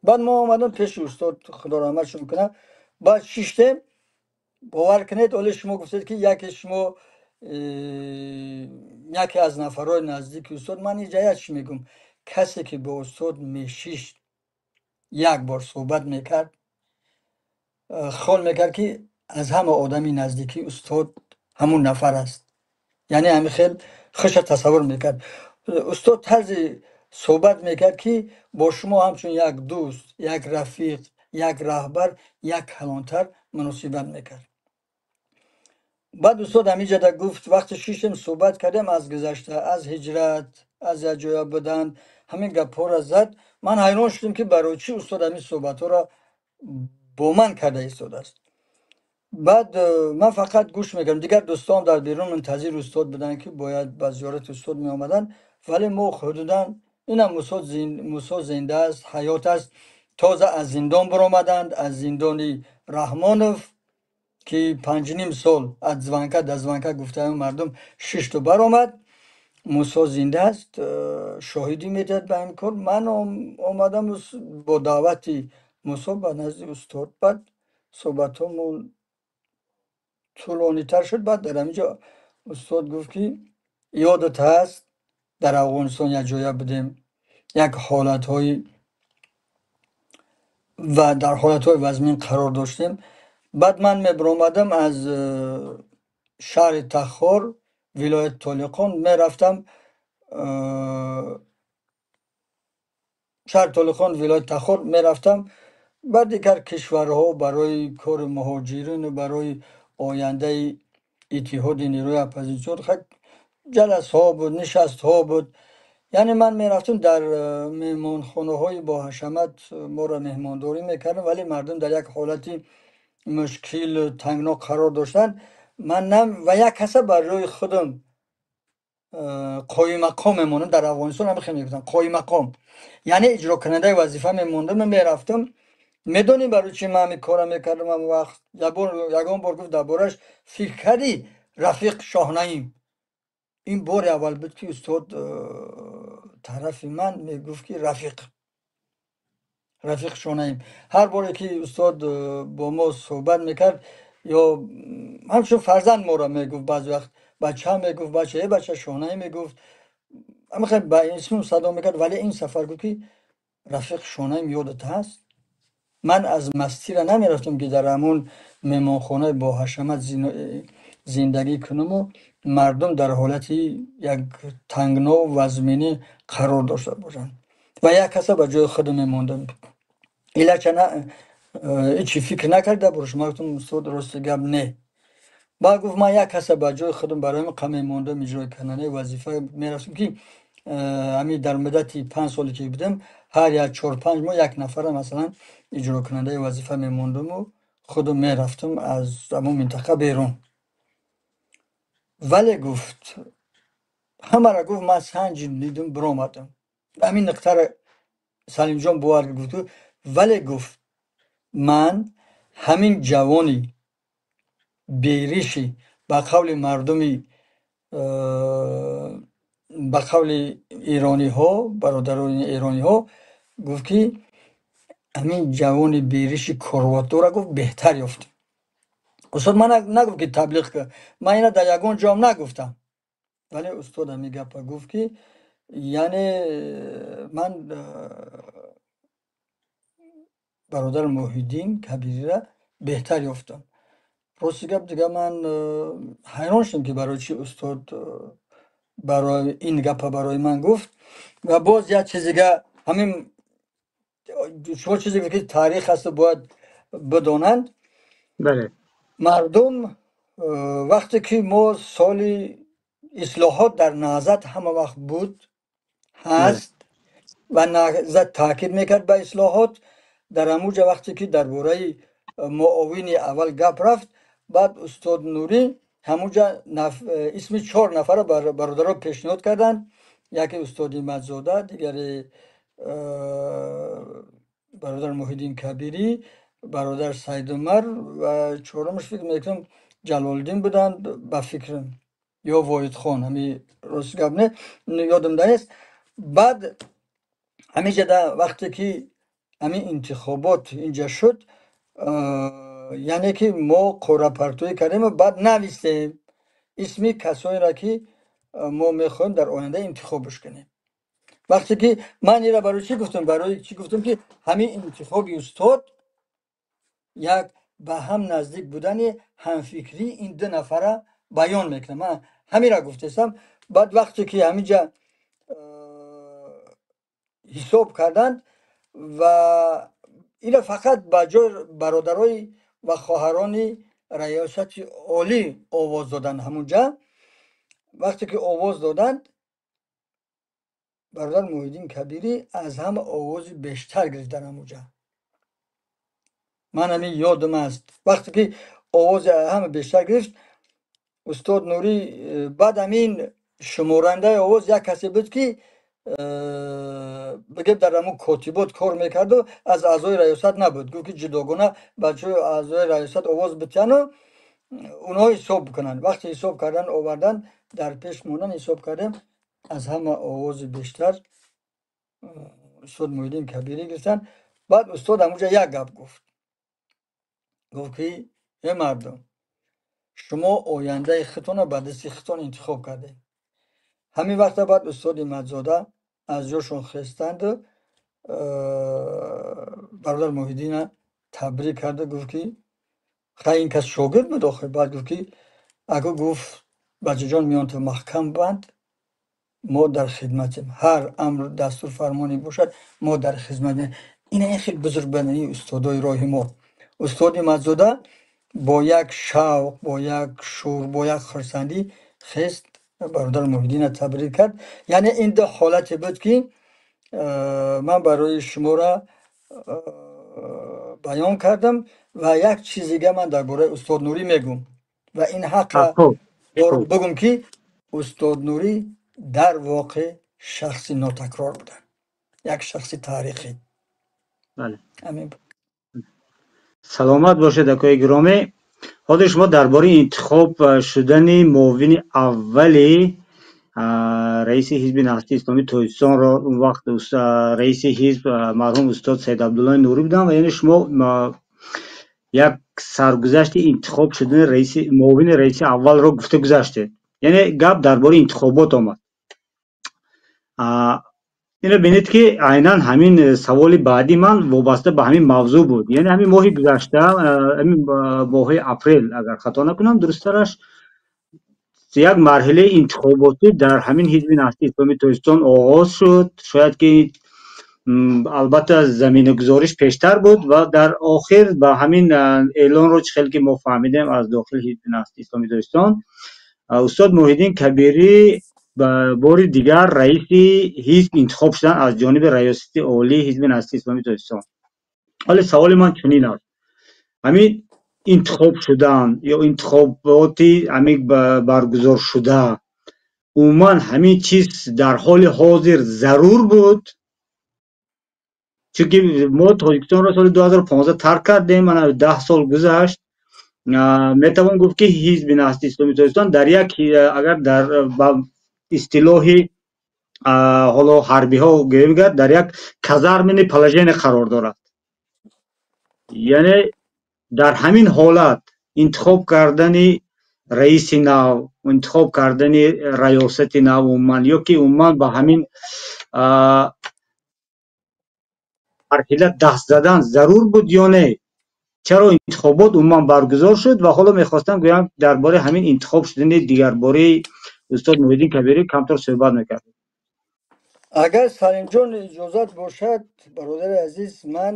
Баъд мо омадем пеши устод, Худо раҳматшон кунад. Баъд шиштем. Бовар кунед, оле шумо гуфтед, ки яке шумо яке аз нафарҳои наздики устод. Ман инҷа як чӣ мегӯм: касе ки бо устод мешишт, як бор суҳбат мекард, хол мекард, ки аз ҳама одами наздики устод ҳамун нафар аст. Яъне ҳамин хел хуша тасаввур мекард. Устод тарзи суҳбат мекард, ки бо шумо ҳамчун як дӯст, як рафиқ, як раҳбар, як калонтар муносибат мекард. Баъд устод ҳаминҷода гуфт, вақте шиштем, суҳбат кардем аз гузашта, аз ҳиҷрат, аз якҷоя будан, ҳамин гапҳоро зад. Ман ҳайрон шудем, ки барои чӣ устод ҳамин суҳбатҳоро бо ман карда истодааст. Баъд ман фақат гӯш мекардам. Дигар дӯстон дар берун мунтазири устод буданд, ки бояд ба зиёрати устод меомаданд. Вале мо ҳудудан, инам Мусо зинда аст, ҳаёт аст. Тоза аз зиндон баромаданд, аз зиндони Раҳмонов, ки 5.5 сол аз звонка до звонка гуфтаи мардум шишту баромад. Мусо зинда аст, шоҳидӣ медиҳад ба ин кор. Ман омадам бо даъвати Мусо ба назди устод. Баъд суҳбатҳомон тӯлонитар шуд. Баъд дар ҳамин ҷо устод гуфт, ки ёдат ҳаст, дар Афғонистон як ҷоя будем, як ҳолатҳои ва дар ҳолатҳои вазмин қарор доштем. Баъд ман мебаромадам аз шаҳри Тахор, вилояти Толиқон, мерафтам шаҳри Толиқон, вилояти Тахор мерафтам, ба дигар кишварҳо барои кори муҳоҷирин ва барои ояндаи иттиҳоди нерӯи оппозитсион ҷаласҳо буд, нишастҳо буд. Яъне ман мерафтам дар меҳмонхонаҳои бо ҳашамат, моро меҳмондорӣ мекардам, вале мардум дар як ҳолати мушкил тангно қарор доштанд. Ман ва як каса бар рӯи худам қоимақом мемондам. Дар Афғонистон ҳам хеле мегуфтанд қоимақом, яъне иҷрокунандаи вазифа мемондам ва мерафтам. Медонӣ барои чӣ ман ҳамин корро мекардам? Он вақт ягон бор гуфт дар бораш фикр кардӣ, рафиқ Шоҳнаим? Ин бори аввал буд, ки устод тарафи ман мегуфт, ки рафиқ Шоҳнаим. Ҳар боре ки устод бо мо суҳбат мекард, ё ҳамчун фарзанд моро мегуфт, баъзе вақт бача мегуфт, бача, э бача Шоҳнаим мегуфт, ҳама хел ба исмам садо мекард. Вале ин сафар гуфт, ки рафиқ Шоҳнаим, ёдат ҳаст? Ман аз мастира намерафтам, ки дар ҳамон меҳмонхонаи бо ҳашамат зиндагӣ кунаму мардум дар ҳолати як тангно вазминӣ қарор дошта бошанд. Ва як каса ба ҷои худам мемондам. Илача ҳечи фикр накарда бурш. Ман гуфтам, устод, рости гап не. Баъд гуфт, ман як каса ба ҷои худам барои ҳамин мемондам, иҷрои кардани вазифа мерафтам, ки ҳамин дар муддати 5 соле ки будам, ҳар як 4-5 моҳ як нафара масалан иҷрокунандаи вазифа мемондаму худам мерафтам аз ҳамон минтақа берун. Вале гуфт, ҳамаро гуфт, ман санҷи дидум, биромадам. Ҳамин нуқтаро Салимҷон бовар гуфт. Вале гуфт, ман ҳамин ҷавони бериши ба қавли мардуми, ба қавли эрониҳо, бародарони эрониҳо, гуфт, ки ҳамин ҷавони бериши корватдора гуфт беҳтар ёфт. Устод ман нагуфт, ки таблиғ кард, ман ина дар ягон ҷоам нагуфтам, вале устод ҳамин гапа гуфт, ки яъне ман бародар Муҳиддин Кабирира беҳтар ёфтам. Рости гап дига ман ҳайрон шудам, ки барои чӣ устод барои ин гапа барои ман гуфт. Ва боз як чиз дига, ҳамин шумо чизе гуфт, ки таърих ҳасту бояд бидонанд. Бале. Мардум вақте ки мо соли ислоҳот дар Наҳзат ҳама вақт буд, ҳаст, ва Наҳзат таъкид мекард ба ислоҳот. Дар ҳамуҷа вақте ки дар бораи муовини аввал гап рафт, баъд устод Нурӣ ҳамуҷа исми 4 нафара бародаро пешниҳод карданд. Яке устод Ҳимматзода, дигаре бародар Муҳиддин Кабирӣ, бародар Саидумар ва чорумаш фикр мекунам Ҷалолиддин буданд, ба фикрам, ё Воҳидхон, ҳами рост гап не, ёдам нест. Баъд ҳаминҷа вақте ки ҳамин интихобот инҷа шуд, яъне ки мо қуръапартоӣ кардем ва баъд навистем исми касоеро, ки мо мехоҳем дар оянда интихобш кунем. Вақте ки ман инро барои чӣ гуфтам? Барои чӣ гуфтам, ки ҳамин интихоби устод як ба ҳам наздик будани ҳамфикрии ин ду нафара баён мекунам. Ман ҳаминро гуфтестам. Баъд вақте ки ҳаминҷа ҳисоб карданд ва инро фақат ба ҷои бародарои ва хоҳарони раёсати олӣ овоз доданд. Ҳамунҷа вақте ки овоз доданд, бародар Муҳиддин Кабирӣ аз ҳама овози бештар гирифт дар ҳамунҷа. Ман ҳамин ёдам аст, вақте ки овози ҳама бештар гирифт устод Нурӣ, баъд ҳамин шуморандаи овоз як касе буд, ки Бигем, дар ҳамун котибот кор мекарду аз аъзои раёсат набуд. Гуфт, ки ҷудогона бачаҳои аъзои раёсат овоз битиҳану онҳо ҳисоб бикунанд. Вақте ҳисоб кардан овардан, дар пеш мондан, ҳисоб кардем, аз ҳама овози бештар устод Муҳиддин Кабирӣ гирифтанд. Баъд устод ҳамунҷа як гап гуфт, гуфт, ки э мардум, шумо ояндаи худтонро ба дасти худтон интихоб кардед. Ҳамин вақта баъд устод Ҳимматзода аз ҷошон хестанду бародар Муҳиддина табрик карда гуфт, ки хай, ин кас шогирд буд охир. Баъд гуфт, ки аку, гуфт, бачаҷон, миёнта маҳкам банд, мо дар хидматем, ҳар амр, дастур, фармоне бошад, мо дар хизматем. Ина ин хел бузург бадании устодои роҳи мо. Устод Ҳимматзода бо як шавқ, бо як шӯр, бо як хурсандӣ хест, бародар Муҳиддина табрик кард. Яъне ин ду ҳолате буд, ки ман барои шуморо баён кардам. Ва як чиз дига ман дар бораи устод Нурӣ мегӯм ва ин ҳаққа дорам бигӯм, ки устод Нурӣ дар воқеъ шахси нотакрор буданд, як шахси таърихӣ. Ҳамин. Саломат бошед, акои гиромӣ. Ҳозир шумо дар бораи интихоб шудани муовини аввали раиси ҳизби Наҳзати Исломии Тоҷикистонро, он вақт раиси ҳизб марҳум устод Саид Абдуллои Нурӣ буданд, ва яъне шумо як саргузашти интихоб шудани муовини раиси аввалро гуфта гузаштед. Яъне гап дар бораи интихобот омад. Ино бинед, ки айнан ҳамин саволи баъди ман вобаста ба ҳамин мавзӯъ буд. Яъне ҳамин моҳи гузашта, ҳамин моҳи апрел, агар хато накунам, дурусттараш, як марҳилаи интихоботӣ дар ҳамин ҳизби Наҳзати Исломии Тоҷикистон оғоз шуд. Шояд ки албатта заминагузориш пештар буд ва дар охир ба ҳамин эълонро, чӣ хеле ки мо фаҳмидем аз дохили ҳизби Наҳзати Исломии Тоҷикистон, устод Муҳиддин Кабирӣ ба бори дигар раиси ҳизб интихоб шуданд аз ҷониби Раёсати Олии ҳизби Наҳзати Исломии Тоҷикистон. Ҳоле саволи ман чунин аст: ҳамин интихоб шудан ё интихоботи ҳамин баргузор шуда, умуман ҳамин чиз дар ҳоли ҳозир зарур буд? Чунки мо Тоҷикистонро соли 2015 тарк кардем, мана 10 сол гузашт. Метавон гуфт, ки ҳизби Наҳзати Исломии Тоҷикистон дар як, агар дар ба истилоҳи ҳоло ҳарбиҳо гӯем, дар як казарменный положение қарор дорад. Яъне дар ҳамин ҳолат интихоб кардани раиси нав, интихоб кардани раёсати нав умуман, ё ки умуман ба ҳамин марҳила даст задан зарур буд ё не? Чаро интихобот умуман баргузор шуд? Ва ҳоло мехостам гӯям, дар бораи ҳамин интихоб шудани дигарбораи устод Муҳиддин Кабирӣ камтар суҳбат мекардем. Агар, Салимҷон, иҷозат бошад, бародари азиз, ман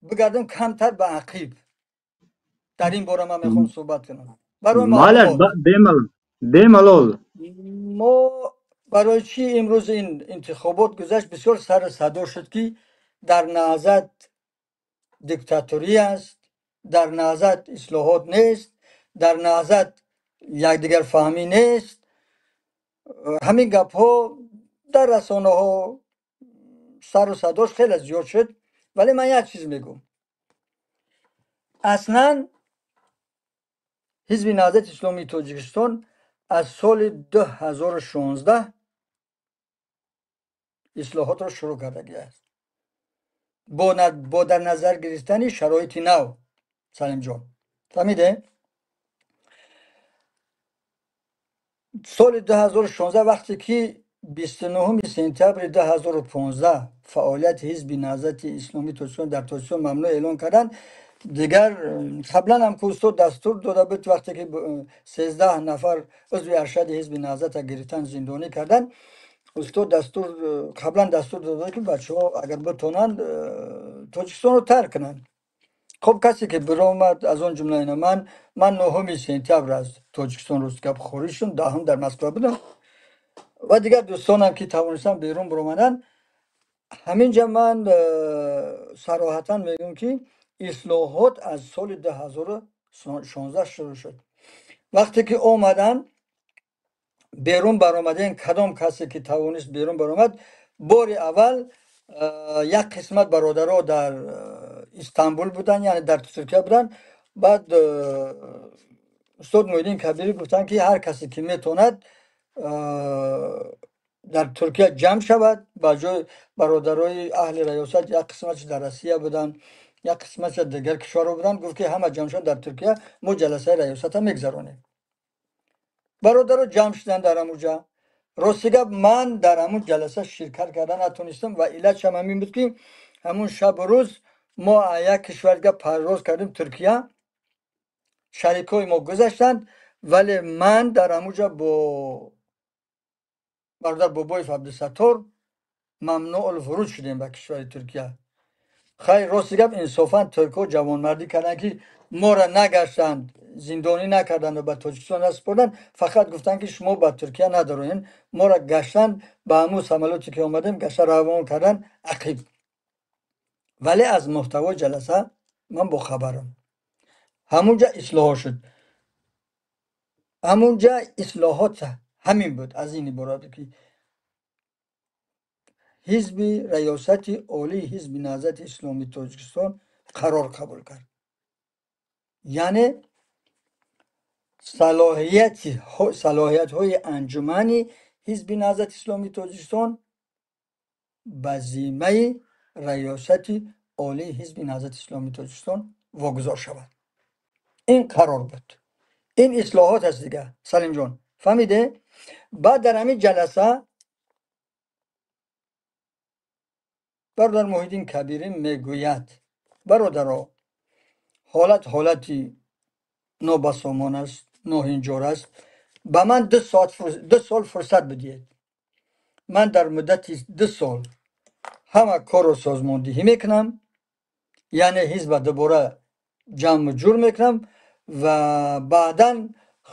бигардам камтар ба ақиб. Дар ин бора ман мехоҳам суҳбат кунам барои маълумот. Бемалол. Мо барои чӣ имрӯз ин интихобот гузашт? Бисёр сару садо шуд, ки дар Наҳзат диктаторӣ аст, дар Наҳзат ислоҳот нест, дар Наҳзат якдигарфаҳмӣ нест. Ҳамин гапҳо дар расонаҳо сару садош хеле зиёд шуд. Вале ман як чиз мегӯм: аслан ҳизби Наҳзати Исломии Тоҷикистон аз соли 2016 ислоҳотро шурӯъ кардагӣ аст бо дар назар гирифтани шароити нав. Салимҷон, фаҳмиде? Соли 2016, вақте ки 29 сентябри 2015 фаъолияти ҳизби Наҳзати Исломии Тоҷикистон дар Тоҷикистон мамнӯъ эълон карданд, дигар қаблан ҳам ки устод дастур дода буд, вақте ки 13 нафар узви аршади ҳизби Наҳзата гирифтан, зиндонӣ карданд, устод дастур, қаблан дастур дода, ки бачаҳо агар битонанд, Тоҷикистонро тарк кунанд. Хуб, касе ки биромад, аз он ҷумла ина ман 9 сентябр аз Тоҷикистон, рост гап, хориҷ шудам, 10-ум дар Москва будам ва дигар дӯстонам ки тавонистанд, берун биромаданд. Ҳаминҷа ман сароҳатан мегӯям, ки ислоҳот аз соли 2016 шурӯъ шуд. Вақте ки омаданд Берун баромадем, кадом касе ки тавонист берун баромад. Бори аввал як қисмат бародаро дар Истанбул буданд, яъне дар Туркия буданд. Баъд устод Муҳиддин Кабирӣ гуфтанд, ки ҳар касе ки метавонад дар Туркия ҷамъ шавад, ба ҷои бародарои аҳли раёсат, як қисматш дар Россия буданд, як қисматш дар дигар кишварҳо буданд. Гуфт, ки ҳама ҷамъ шаванд дар Туркия, мо ҷаласаи раёсата мегзаронем. Бародаро ҷамъ шуданд дар ҳамуҷа. Рости гап, ман дар ҳамун ҷаласа ширкат карда натонистам ва иллатшам ҳамин буд, ки ҳамун шабу рӯз мо як кишвар дига парвоз кардем, Туркия, шарикҳои мо гузаштанд, вале ман дар ҳамуҷа бо бародар Бобоев Абдусаттор мамнӯъулвуруд шудем ба кишвари Туркия. Хайр, рости гап, инсофан туркҳо ҷавонмардӣ карданд, ки моро нагаштанд, зиндонӣ накарданд ва ба Тоҷикистон насупурданд. Фақат гуфтанд, ки шумо ба Туркия надороен. Моро гаштанд, ба ҳамун самолёте ки омадем, гашта равон карданд ақиб. Вале аз муҳтавои ҷаласа ман бохабарам. Ҳамунҷа ислоҳот шуд, ҳамунҷа ислоҳот ҳамин буд, аз ин иборат, ки ҳизби раёсати олии Ҳизби Наҳзати Исломии Тоҷикистон қарор қабул кард, яъне салоҳиятҳои анҷумани Ҳизби Наҳзати Исломии Тоҷикистон ба зиммаи раёсати олии Ҳизби Наҳзати Исломии Тоҷикистон вогузор шавад. Ин қарор буд, ин ислоҳот аст дига, Салимҷон, фаҳмиде? Баъд дар ҳамин ҷаласа бародар Муҳиддин Кабирӣ мегӯяд: бародаро, ҳолат ҳолати нобасомон аст, ноҳинҷор аст, ба ман 2 сол фурсат бидиҳед, ман дар муддати 2 сол ҳама корро созмондиҳӣ мекунам, яъне ҳизба дубора ҷамъу ҷур мекунам ва баъдан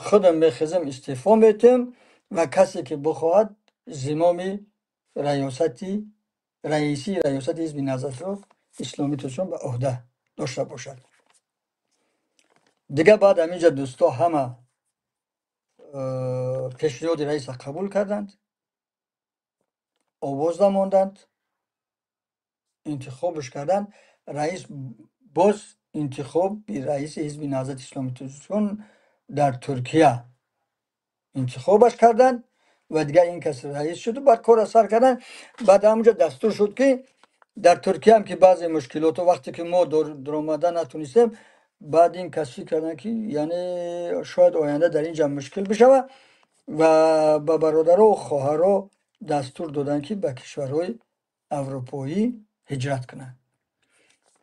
худам мехезам, истеъфо метиҳам ва касе ки бихоҳад зимоми раёсати раисии раёсати Ҳизби Наҳзати Исломии Тоҷикистон ба ӯҳда дошта бошад. Дига баъд ҳаминҷа дӯсто ҳама пешниҳоди раиса қабул карданд, овоз намонданд, интихобш карданд. Раис боз интихоби раиси Ҳизби Наҳзати Исломии Тоҷикистон дар Туркия интихобаш карданд ва дигар ин кас раис шуду баъд корро сар карданд. Баъд ҳамунҷо дастур шуд, ки дар Туркияам ки баъзе мушкилото, вақте ки мо дуромада натонистем, баъд ин кас фикр карданд, ки яъне шояд оянда дар ин ҷа мушкил бишавад ва ба бародару хоҳаро дастур доданд, ки ба кишварҳои аврупоӣ ҳиҷрат кунанд.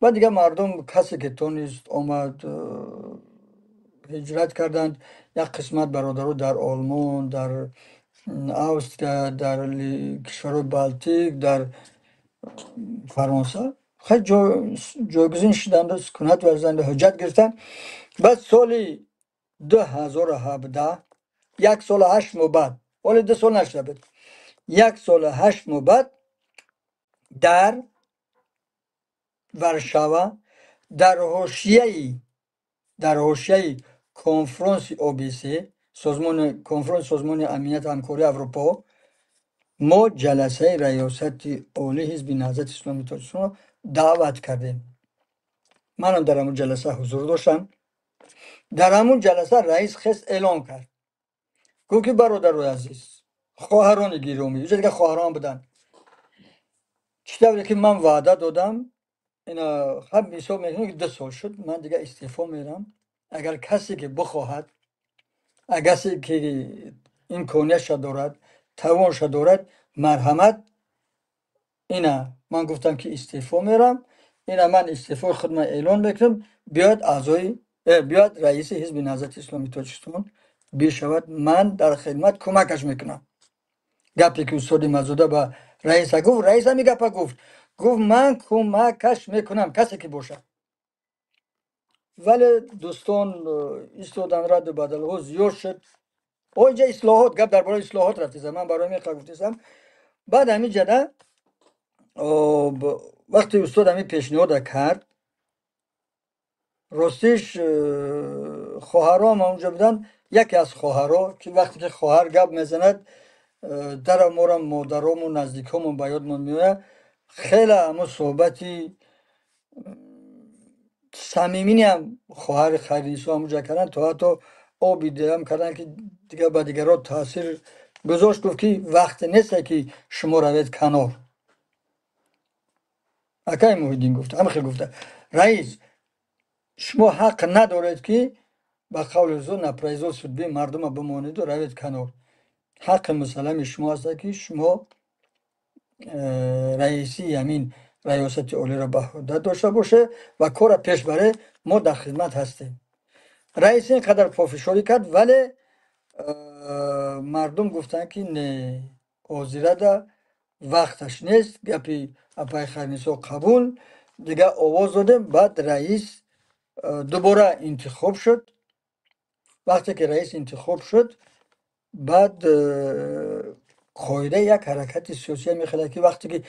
Баъд дигар мардум касе ки тонист омад, ҳиҷрат карданд. Як қисмат бародаро дар Олмон, дар Австрия, дар кишварҳои Балтик, дар Фаронса хеле ҷойгузин шуданду сукунат варзиданду ҳуҷҷат гирифтанд. Баъд соли 2017, як солу 8 моҳ баъд, ҳоле 2 сол нашуда буд, як солу 8 моҳ баъд дар Варшава дар ҳошияи конфронси ОБСЕ, созмони конфронси Созмони Амнияти Ҳамкории Аврупо, мо ҷаласаи раёсати олии Ҳизби Наҳзати Исломии Тоҷикистонро даъват кардем. Манам дар ҳамун ҷаласа ҳузур доштам. Дар ҳамун ҷаласа раис хест, эълон кард, гуфт, ки бародарои азиз, хоҳарони гиромӣ, инҷа дигар хоҳарон буданд, чӣ тавре ки ман ваъда додам, ина ҳам ҳисоб мекунем, ки 2 сол шуд, ман дигар истеъфо мерам. Агар касе ки бихоҳад, агар касе ки имкониятша дорад, тавонша дорад, марҳамат. Ина ман гуфтам, ки истеъфо мерам, ина ман истеъфои худро эълон мекунам, биёяд аъзои биёяд раиси Ҳизби Наҳзати Исломии Тоҷикистон бишавад, ман дар хидмат кӯмакаш мекунам. Гапе ки устоди Мазуда ба раиса гуфт, раис ҳамин гапа гуфт, гуфт: ман кӯмакаш мекунам, касе ки бошад. Вале дӯстон истодан, радду бадалҳо зиёд шуд. О, инҷа ислоҳот, гап дар бораи ислоҳот рафтеса, ман барои меқа гуфтесам. Баъд ҳамин ҷада вақте устод ҳамин пешниҳода кард, ростиш хоҳаром онҷо буданд. Яке аз хоҳарҳо, ки вақте ки хоҳар гап мезанад, дара мора модарому наздикҳомон ба ёдмон меояд. Хеле ҳамун суҳбати самимиам хоҳари Хайринисо ҳамунҷа карданд, то ҳатто оби диҳам карданд, ки дигар ба дигарҳо таъсир гузошт. Гуфт, ки вақте несте, ки шумо равед канор. Акай Муҳиддин гуфта, ҳама хел гуфта: раис, шумо ҳақ надоред, ки ба қавли зу на произвол судьбы мардума бимонеду равед канор. Ҳаққи мусаллами шумо аст, ки шумо раисии ҳамин раёсати олиро ба ҳуддат дошта бошед ва корро пеш баред, мо дар хидмат ҳастем. Раис ин қадар пофишорӣ кард, вале мардум гуфтанд, ки не, ҳозирада вақташ нест. Гапи апаи Хайрнисо қабул, дигар овоз додем. Баъд раис дубора интихоб шуд. Вақте ки раис интихоб шуд, баъд қоидаи як ҳаракати сиёсия мехелад, ки вақте ки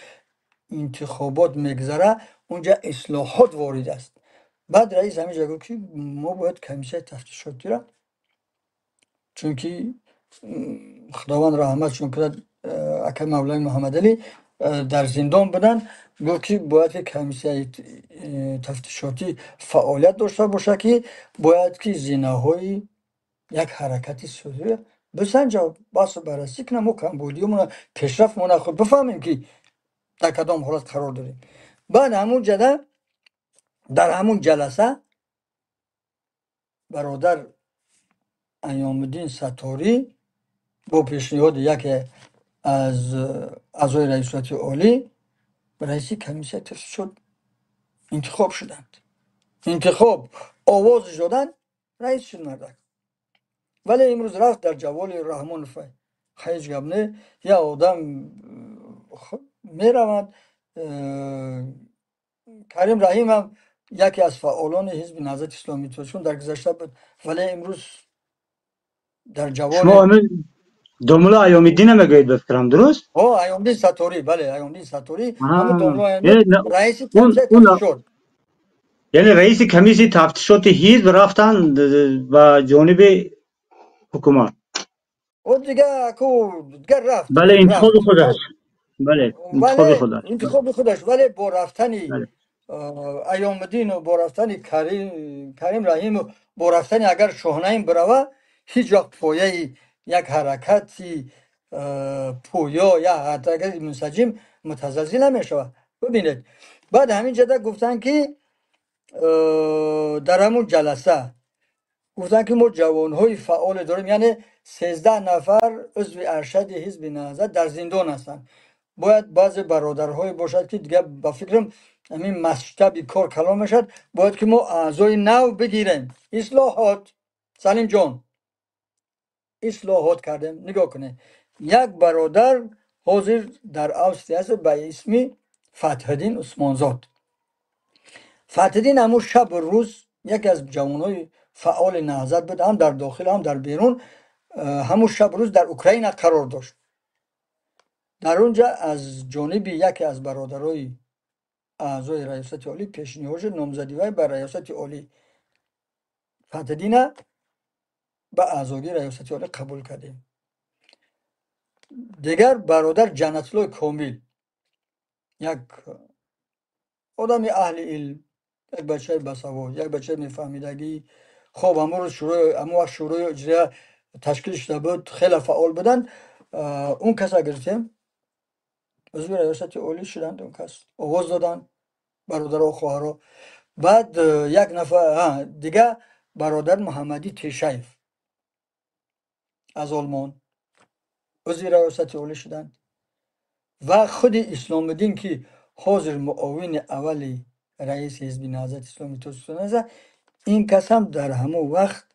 интихобот мегзара, унҷа ислоҳот ворид аст. Баъд раис ҳаминҷа гуфт, ки мо бояд комиссияи тафтишотиро, чунки Худованд раҳматшон кунад, акай Мавлави Муҳаммадалӣ дар зиндон буданд, гуфт, ки бояд ки комиссияи тафтишотӣ фаъолият дошта бошад, ки бояд ки зинаҳои як ҳаракати сиёсиро бисанҷа, баҳсу баррасӣ кунам, мо камбудиёмона, пешрафтмона худ бифаҳмем, ки дар кадом ҳолат қарор дорем. Баъд ҳамун ҷада, дар ҳамун ҷаласа, бародар Айёмуддин Сатторӣ бо пешниҳоди яке аз аъзои раисоти олӣ раиси комиссияи тафтишот интихоб шуданд. Интихоб овозш доданд, раис шуд мардак. Вале имрӯз рафт дар ҷаволи Раҳмонов. Ҳеҷ гап не, як одам меравад. Карим Раҳимам яке аз фаъолони ҳизби Наҳзати Исломии Тоҷикистон дар гузашта буд, вале имрӯз дар ҷаволи Шумо домулло Айёмиддина мегӯед, ба фикрам, дуруст? О, Айёмиддин Сатторӣ, бале, Айёмиддин Сатторӣ, ҳамун домулло Айёмиддин, раиси комиссияи тафтишот. Яъне раиси комиссияи тафтишоти ҳизб рафтанд ба ҷониби ҳукумат. О, дигар ку дигар рафт. Бале, интихоби худаш. Бале, интихоби худаш. Интихоби худаш, вале бо рафтани Айёмиддину бо рафтани Карим Раҳиму бо рафтани агар Шоҳнаим бирава, ҳеҷ вақт пояи як ҳаракати пӯё, як ҳаракати мунсаҷим мутазалзил намешавад. Бибинед, баъд ҳамин ҷада гуфтанд, ки дар ҳамун ҷаласа гуфтанд, ки мо ҷавонҳои фаъоле дорем, яъне 13 нафар узви аршади ҳизби Наҳзат дар зиндон ҳастанд. Бояд баъзе бародарҳое бошад, ки дигар ба фикрам ҳамин масштаби кор калон мешавад, бояд ки мо аъзои нав бигирем. Ислоҳот, Салимҷон, ислоҳот кардем. Нигоҳ кунед, як бародар ҳозир дар Австрия аст ба исми Фатҳиддин Усмонзод. Фатҳиддин ҳамун шабу рӯз яке аз ҷавонҳои фаъоли Наҳзат буд, ҳам дар дохил, ҳам дар берун. Ҳамун шабу рӯз дар Украина қарор дошт. Дар он ҷа аз ҷониби яке аз бародарои аъзои раёсати олӣ пешниҳод шуд номзадӣ вай ба раёсати олӣ. Фатҳиддина ба аъзогии раёсати олӣ қабул кардем. Дигар бародар Ҷаннатуллои Комил, як одами аҳли илм, як бачаи басавод, як бачаи мефаҳмидагӣ. Хоб, ҳамон рӯз ҳамон вақт шӯрои иҷроия ташкил шуда буд, хеле фаъол буданд. Он каса гирифтем, узви раёсати олӣ шуданд, он кас овоз доданд бародаро, хоҳаро. Баъд як нафар дигар, бародар Муҳаммадӣ Тешаев аз Олмон узви раёсати олӣ шуданд ва худи Исломиддин, ки ҳозир муовини аввали раиси ҳизби Наҳзати Исломии Тоҷикистон аст, ин кас ҳам дар ҳамон вақт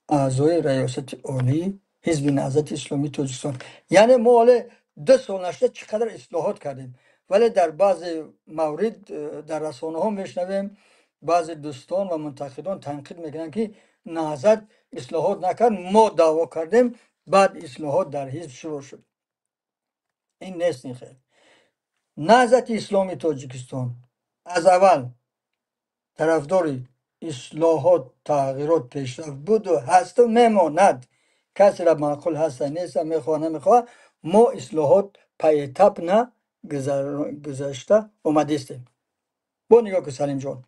аъзои раёсати олии ҳизби Наҳзати Исломии Тоҷикистон. Яъне мо ҳоле 2 сол нашуда чӣ қадар ислоҳот кардем, вале дар баъзе маврид дар расонаҳо мешунавем, баъзе дӯстон ва мунтақидон танқид мекунанд, ки Наҳзат ислоҳот накард, мо даъво кардем, баъд ислоҳот дар ҳизб шурӯъ шуд. Ин нест ин хел. Наҳзати Исломии Тоҷикистон аз аввал тарафдори Ислоҳот, тағйирот, пешрафт буду ҳасту мемонад. Касеро маъқул ҳаста, неста, мехоҳа, намехоҳа, мо ислоҳот поэтапно гузашта омадистем. Бо нигоҳ кун, Салимҷон,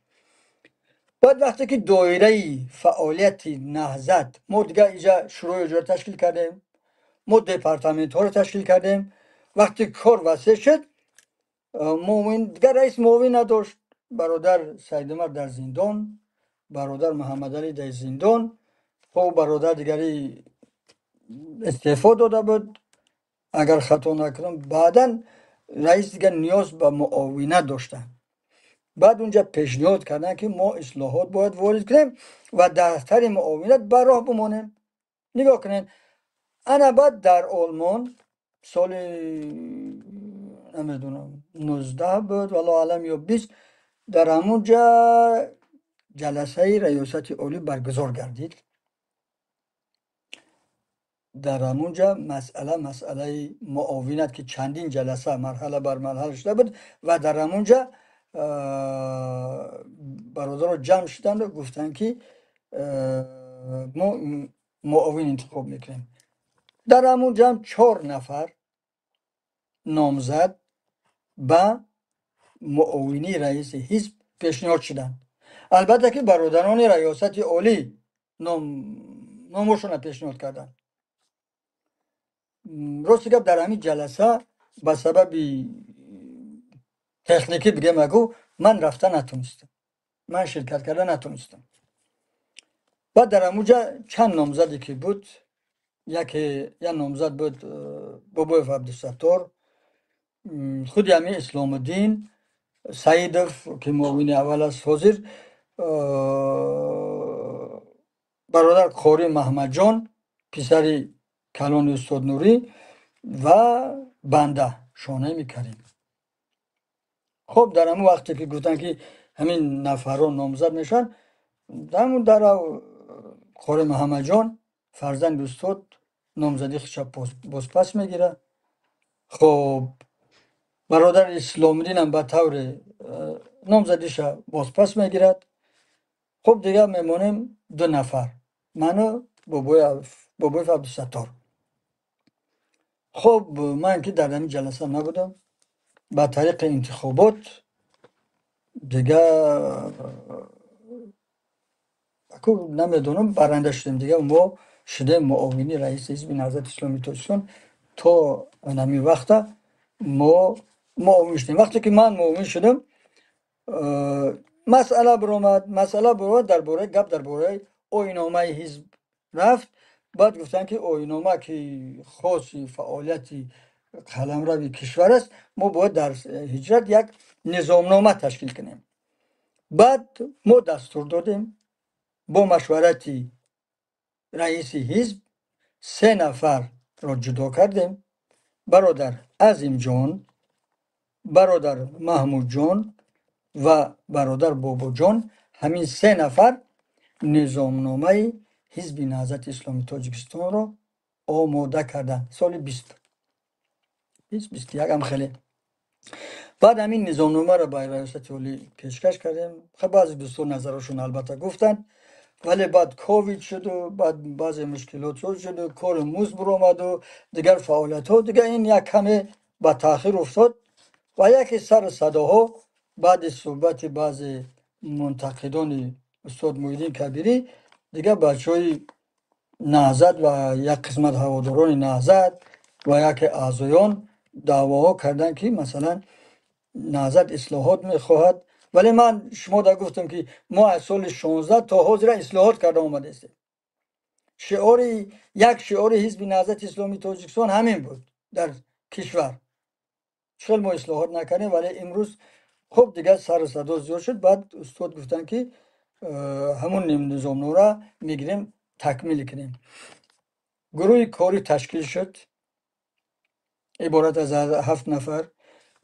баъд вақте ки доираи фаъолияти Наҳзат, мо дигар инҷа шӯрои иҷора ташкил кардем, мо департаментҳоро ташкил кардем. Вақте кор васеъ шуд, муовин дигар, раис муовин надошт. Бародар Саидумар дар зиндон, бародар Муҳаммадалӣ дар зиндон, хоб, бародар дигари истеъфо дода буд, агар хато накунам. Баъдан раис дигар ниёз ба муовинат дошта. Баъд унҷа пешниҳод карданд, ки мо ислоҳот бояд ворид кунем ва дафтари муовинат ба роҳ бимонем. Нигоҳ кунед, ана баъд дар Олмон соли, намедонам, 19 буд, валлоҳу аълам, ё 20, дар ҳамунҷа ҷаласаи раёсати олӣ баргузор гардид. Дар ҳамунҷа масъала, масъалаи муовинат, ки чандин ҷаласа марҳала бар марҳала шуда буд, ва дар ҳамунҷа бародаро ҷамъ шуданду гуфтанд, ки мо муовин интихоб мекунем. Дар ҳамун ҷамъ чор нафар номзад ба муовини раиси ҳизб пешниҳод шуданд. Албатта ки бародарони раёсати олӣ номошонро пешниҳод карданд. Рости гап, дар ҳамин ҷаласа ба сабаби техникӣ бигем, агу ман рафта натонистам, ман ширкат карда натонистам. Баъд дар ҳамунҷа чанд номзаде ки буд, яке, як номзад буд, Бобоев Абдусаттор, худи ҳамин Исломуддин Саидов, ки муовини аввал аст ҳозир, бародар Қори Маҳмадҷон, писари калони устод Нурӣ, ва банда Шонаими Карим. Хоб, дар ҳамун вақте ки гуфтанд, ки ҳамин нафарҳо номзад мешаванд, ҳамун дар Қори Муҳаммадҷон, фарзанди устод, номзадии худша бозпас мегирад. Хоб, бародар Исломиддинам ба тавре номзадиша бозпас мегирад. Хуб, дигар мемонем ду нафар, ману Бобоев Абдусаттор. Хуб, ман ки дар ҳамин ҷаласа набудам, ба тариқи интихобот дигар намедонам, баранда шудем. Дигар мо шудем муовини раиси ҳизби Наҳзати Исломии Тоҷикистон. То ҳамин вақта мо муовин шудем. Вақте ки ман муовин шудам, масъала баромад, дар бораи гап, дар бораи оинномаи ҳизб рафт. Баъд гуфтанд, ки оиннома, ки хоси фаъолияти қаламрави кишвар аст, мо бояд дар ҳиҷрат як низомнома ташкил кунем. Баъд мо дастур додем, бо машварати раиси ҳизб се нафарро ҷудо кардем: бародар Азимҷон, бародар Маҳмудҷон ва бародар Бобоҷон. Ҳамин се нафар низомномаи ҳизби Наҳзати Исломии Тоҷикистонро омода карданд соли 20, 21 ам хеле. Баъд ҳамин низомномаро ба раёсати олӣ пешкаш кардем. Баъзе дӯстон назарашон албатта гуфтанд, вале баъд ковид шуду, баъд баъзе мушкилот шуду, кори музд буромаду, дигар фаъолиятҳо, дигар ин як каме ба таъхир уфтод. Ва яке сару садоҳо баъди суҳбати баъзе мунтақидони устод Муҳиддин Кабирӣ, дигар бачаҳои Наҳзат ва як қисмат ҳаводорони Наҳзат ва яке аъзоён даъвоҳо карданд, ки масалан Наҳзат ислоҳот мехоҳад. Вале ман шумо да гуфтам, ки мо аз соли 16 то ҳозира ислоҳот карда омадаистем. Шиори, як шиори ҳизби Наҳзати Исломии Тоҷикистон ҳамин буд дар кишвар. Хел мо ислоҳот накардем, вале имрӯз хуб, дигар сару садо зиёд шуд. Баъд устод гуфтанд, ки ҳамун низомномаро мегирем, такмил кунем. Гурӯҳи корӣ ташкил шуд, иборат аз ҳафт нафар,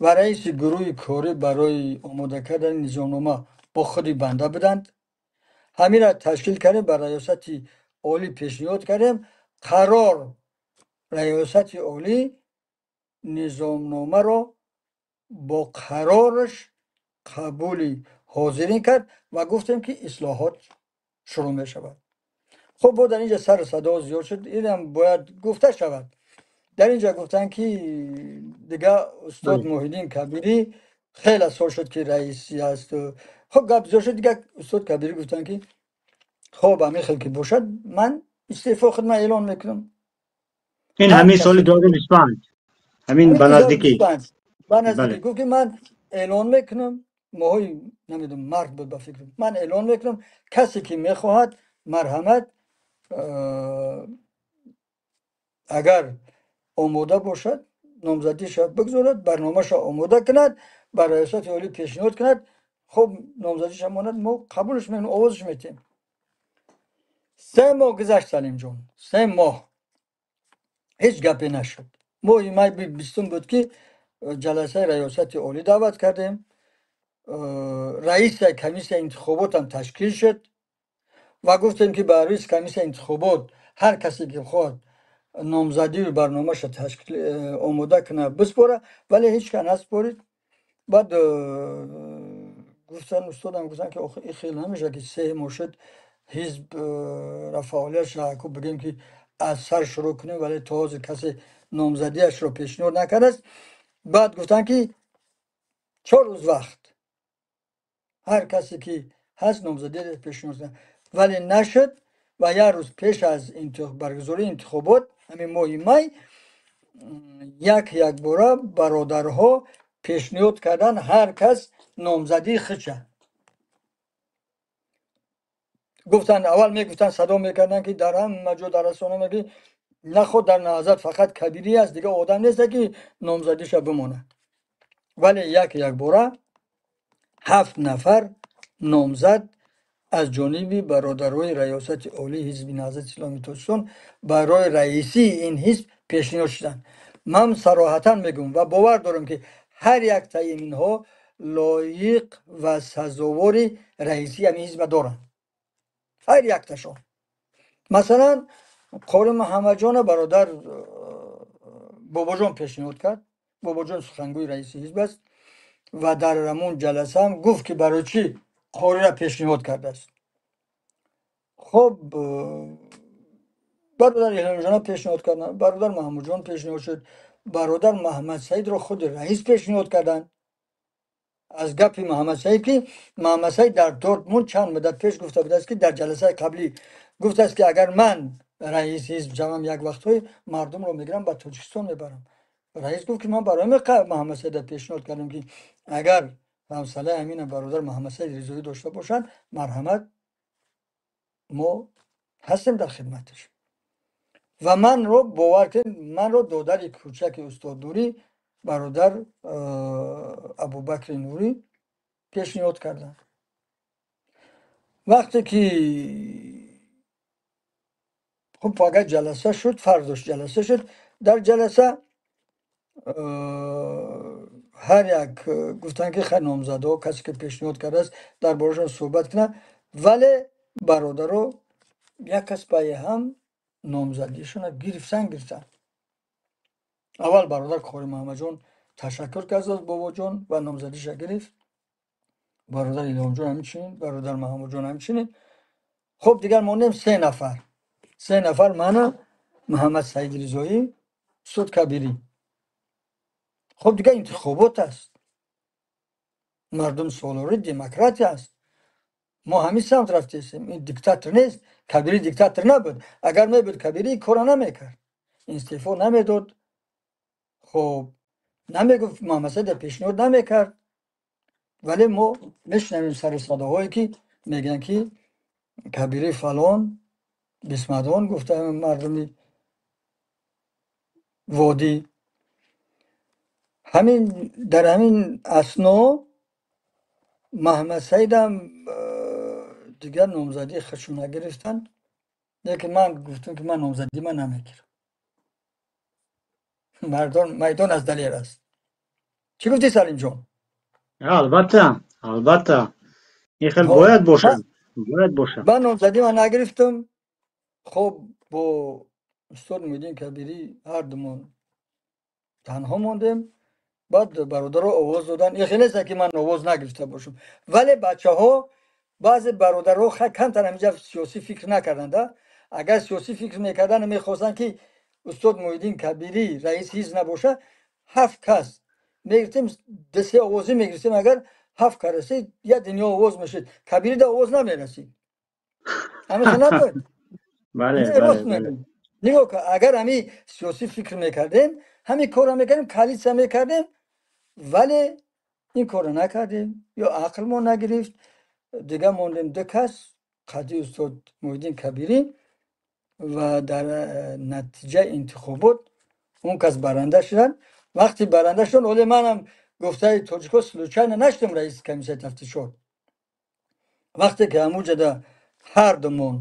ва раиси гурӯҳи корӣ барои омода кардани низомнома бо худи банда буданд. Ҳаминро ташкил кардем, ба раёсати олӣ пешниҳод кардем. Қарор, раёсати олӣ низомномаро бо қарораш қабули ҳозирин кард ва гуфтем ки ислоҳот шурӯъ мешавад. Хуб, бо дар инҷа сару садо зиёд шуд, инам бояд гуфта шавад. Дар инҷа гуфтанд ки дигар устод Муҳиддин Кабирӣ хеле сол шуд ки раиси аст. Хуб, гап зиёд шуд, дигар устод Кабирӣ гуфтанд ки хуб, ҳамин хел ки бошад, ман истеъфои худро эълон мекунам. Ин ҳамин соли 2025, ҳамин ба наздикӣ. Ба наздикӣ гуфт ки ман эълон мекунам, моҳои намедонам, март буд ба фикрам, ман эълон мекунам, касе ки мехоҳад, марҳамат, агар омода бошад, номзадиша бигзорад, барномаша омода кунад, ба раёсати олӣ пешниҳод кунад. Хуб, номзадиша монад, мо қабулш мекунем, овозш метиҳем. 3 моҳ гузашт, Салимҷон, 3 моҳ ҳеҷ гапе нашуд. Моҳи май 20-ум буд ки ҷаласаи раёсати олӣ даъват кардем, раиси комиссияи интихоботам ташкил шуд ва гуфтем ки ба раиси комиссияи интихобот ҳар касе ки хоҳад номзадию барномаша ташкил омода кунад, биспора, вале ҳеҷ кас наспорид. Баъд гуфтан, устодам гуфтан ки охир ин хел намешавад ки 3 моҳ шуд, ҳизб фаъолиятша ку бигӯем ки аз сар шурӯъ кунем, вале то ҳозир касе номзадиашро пешниҳод накардааст. Баъд гуфтанд ки 4 рӯз вақт, ҳар касе ки ҳаст, номзадиро пешниҳод кунад, вале нашуд. Ва як рӯз пеш аз баргузории интихобот, ҳамин моҳи май, як якбора бародарҳо пешниҳод карданд ҳар кас номзадии худша. Гуфтанд, аввал мегуфтанд, садо мекарданд ки дар ҳама ҷо, дар расона ки наход дар Наҳзат фақат Кабирӣ аст, дигар одам нест ки номзадиша бимонад. Вале як якбора 7 нафар номзад аз ҷониби бародарои раёсати олии ҳизби Наҳзати Исломии Тоҷикистон барои раисии ин ҳизб пешниҳод шуданд. Ман сароҳатан мегӯям ва бовар дорам ки ҳар яктаи инҳо лоиқ ва сазовори раисии ҳамин ҳизба доранд, ҳар якташон. Масалан, Қори Муҳаммадҷона бародар Бобоҷон пешниҳод кард. Бобоҷон сухангӯи раиси ҳизб аст ва дар ҳамон ҷаласа ҳам гуфт ки барои чӣ Қориро пешниҳод кардааст. Хуб, бародар Илҳомҷона пешниҳод карданд, бародар Маҳмудҷон пешниҳод шуд, бародар Маҳмадсаидро худи раис пешниҳод карданд. Аз гапи Маҳмадсаид ки Маҳмадсаид дар Дортмунд чанд муддат пеш гуфта будааст ки дар ҷаласаи қаблӣ гуфтааст ки агар ман раиси ҳизб шавам, як вақтҳое мардумро мегирам, ба Тоҷикистон мебарам. Раис гуфт ки ман барои Маҳмадсаида пешниҳод кардам ки агар ҳавсалаи ҳамина бародар Маҳмадсаид Ризоӣ дошта бошанд, марҳамат, мо ҳастем дар хидматаш. Ва манро бовар кунед, манро додари кӯчаки устод Нурӣ, бародар Абубакри Нурӣ пешниҳод карданд. Вақте ки хуб, агар ҷаласа шуд, фардош ҷаласа шуд, дар ҷаласа ҳар як гуфтанд ки хай, номзадҳо, касе ки пешниҳод кардааст, дар борашон суҳбат кунад, вале бародаро як кас пайи ҳам номзадиашонро гирифтан. Аввал бародар Қори Муҳаммадҷон ташаккур кард аз Бобоҷон ва номзадиша гирифт. Бародар Илҳомҷон ҳамчунин, бародар Маҳмудҷон ҳамчунин. Хуб, дигар мондем 3 нафар. 3 нафар: мана, Муҳаммад Саид Ризоӣ, устод Кабирӣ. Хуб, дигар интихобот аст, мардум солори, демократия аст, мо ҳамин самт рафтесем. Ин диктатор нест, Кабирӣ диктатор набуд. Агар мебуд, Кабирӣ кора намекард, истеъфо намедод, хуб, намегуфт, Муҳаммадсаида пешниҳод намекард. Вале мо мешунавем сару садоҳое ки мегӯянд ки Кабирӣ фалон бисмадон, гуфта мардуми водӣ. Ҳамин дар ҳамин асно Маҳмадсаидам дигар номзадии худшон нагирифтанд, лекин ман гуфтам ки ман номзадӣ ман намегирам. Мардон, майдон аз далер аст. Чӣ гуфтӣ, Салимҷон? Албатта, албатта, ин хел бояд бошад, бояд бошад. Ман номзадӣ ман нагирифтам. Хуб, бо устод Муҳиддин Кабирӣ ҳардумон танҳо мондем. Баъд бародаро овоз додан. Ин хеле нест, ки ман овоз нагирифта бошам, вале бачаҳо, баъзе бародарҳо камтар ҳаминҷа сиёсӣ фикр накарданд. Агар сиёсӣ фикр мекарданд, мехостанд, ки устод Муҳиддин Кабирӣ раиси ҳизб набошад, ҳафт кас мегирифтем, ду-се овозӣ мегирифтем. Агар ҳафт кас расид, як дунё овоз мешуд, Кабирида овоз намерасид. Ҳамин хел набуд? Бале. Рост мегӯм. Нигоҳ кун, агар ҳамин сиёсӣ фикр мекардем, ҳамин корро мекардем, коалитсия мекардем, вале ин корро накардем ё ақл мо нагирифт. Дига мондем ду кас қади устод Муҳиддин Кабирӣ ва дар натиҷаи интихобот он кас баранда шуданд. Вақте баранда шуданд, оле манам, гуфтаи тоҷикҳо, случайно нашудам раиси комиссияи тафтишот. Вақте ки ҳамуҷада ҳардумон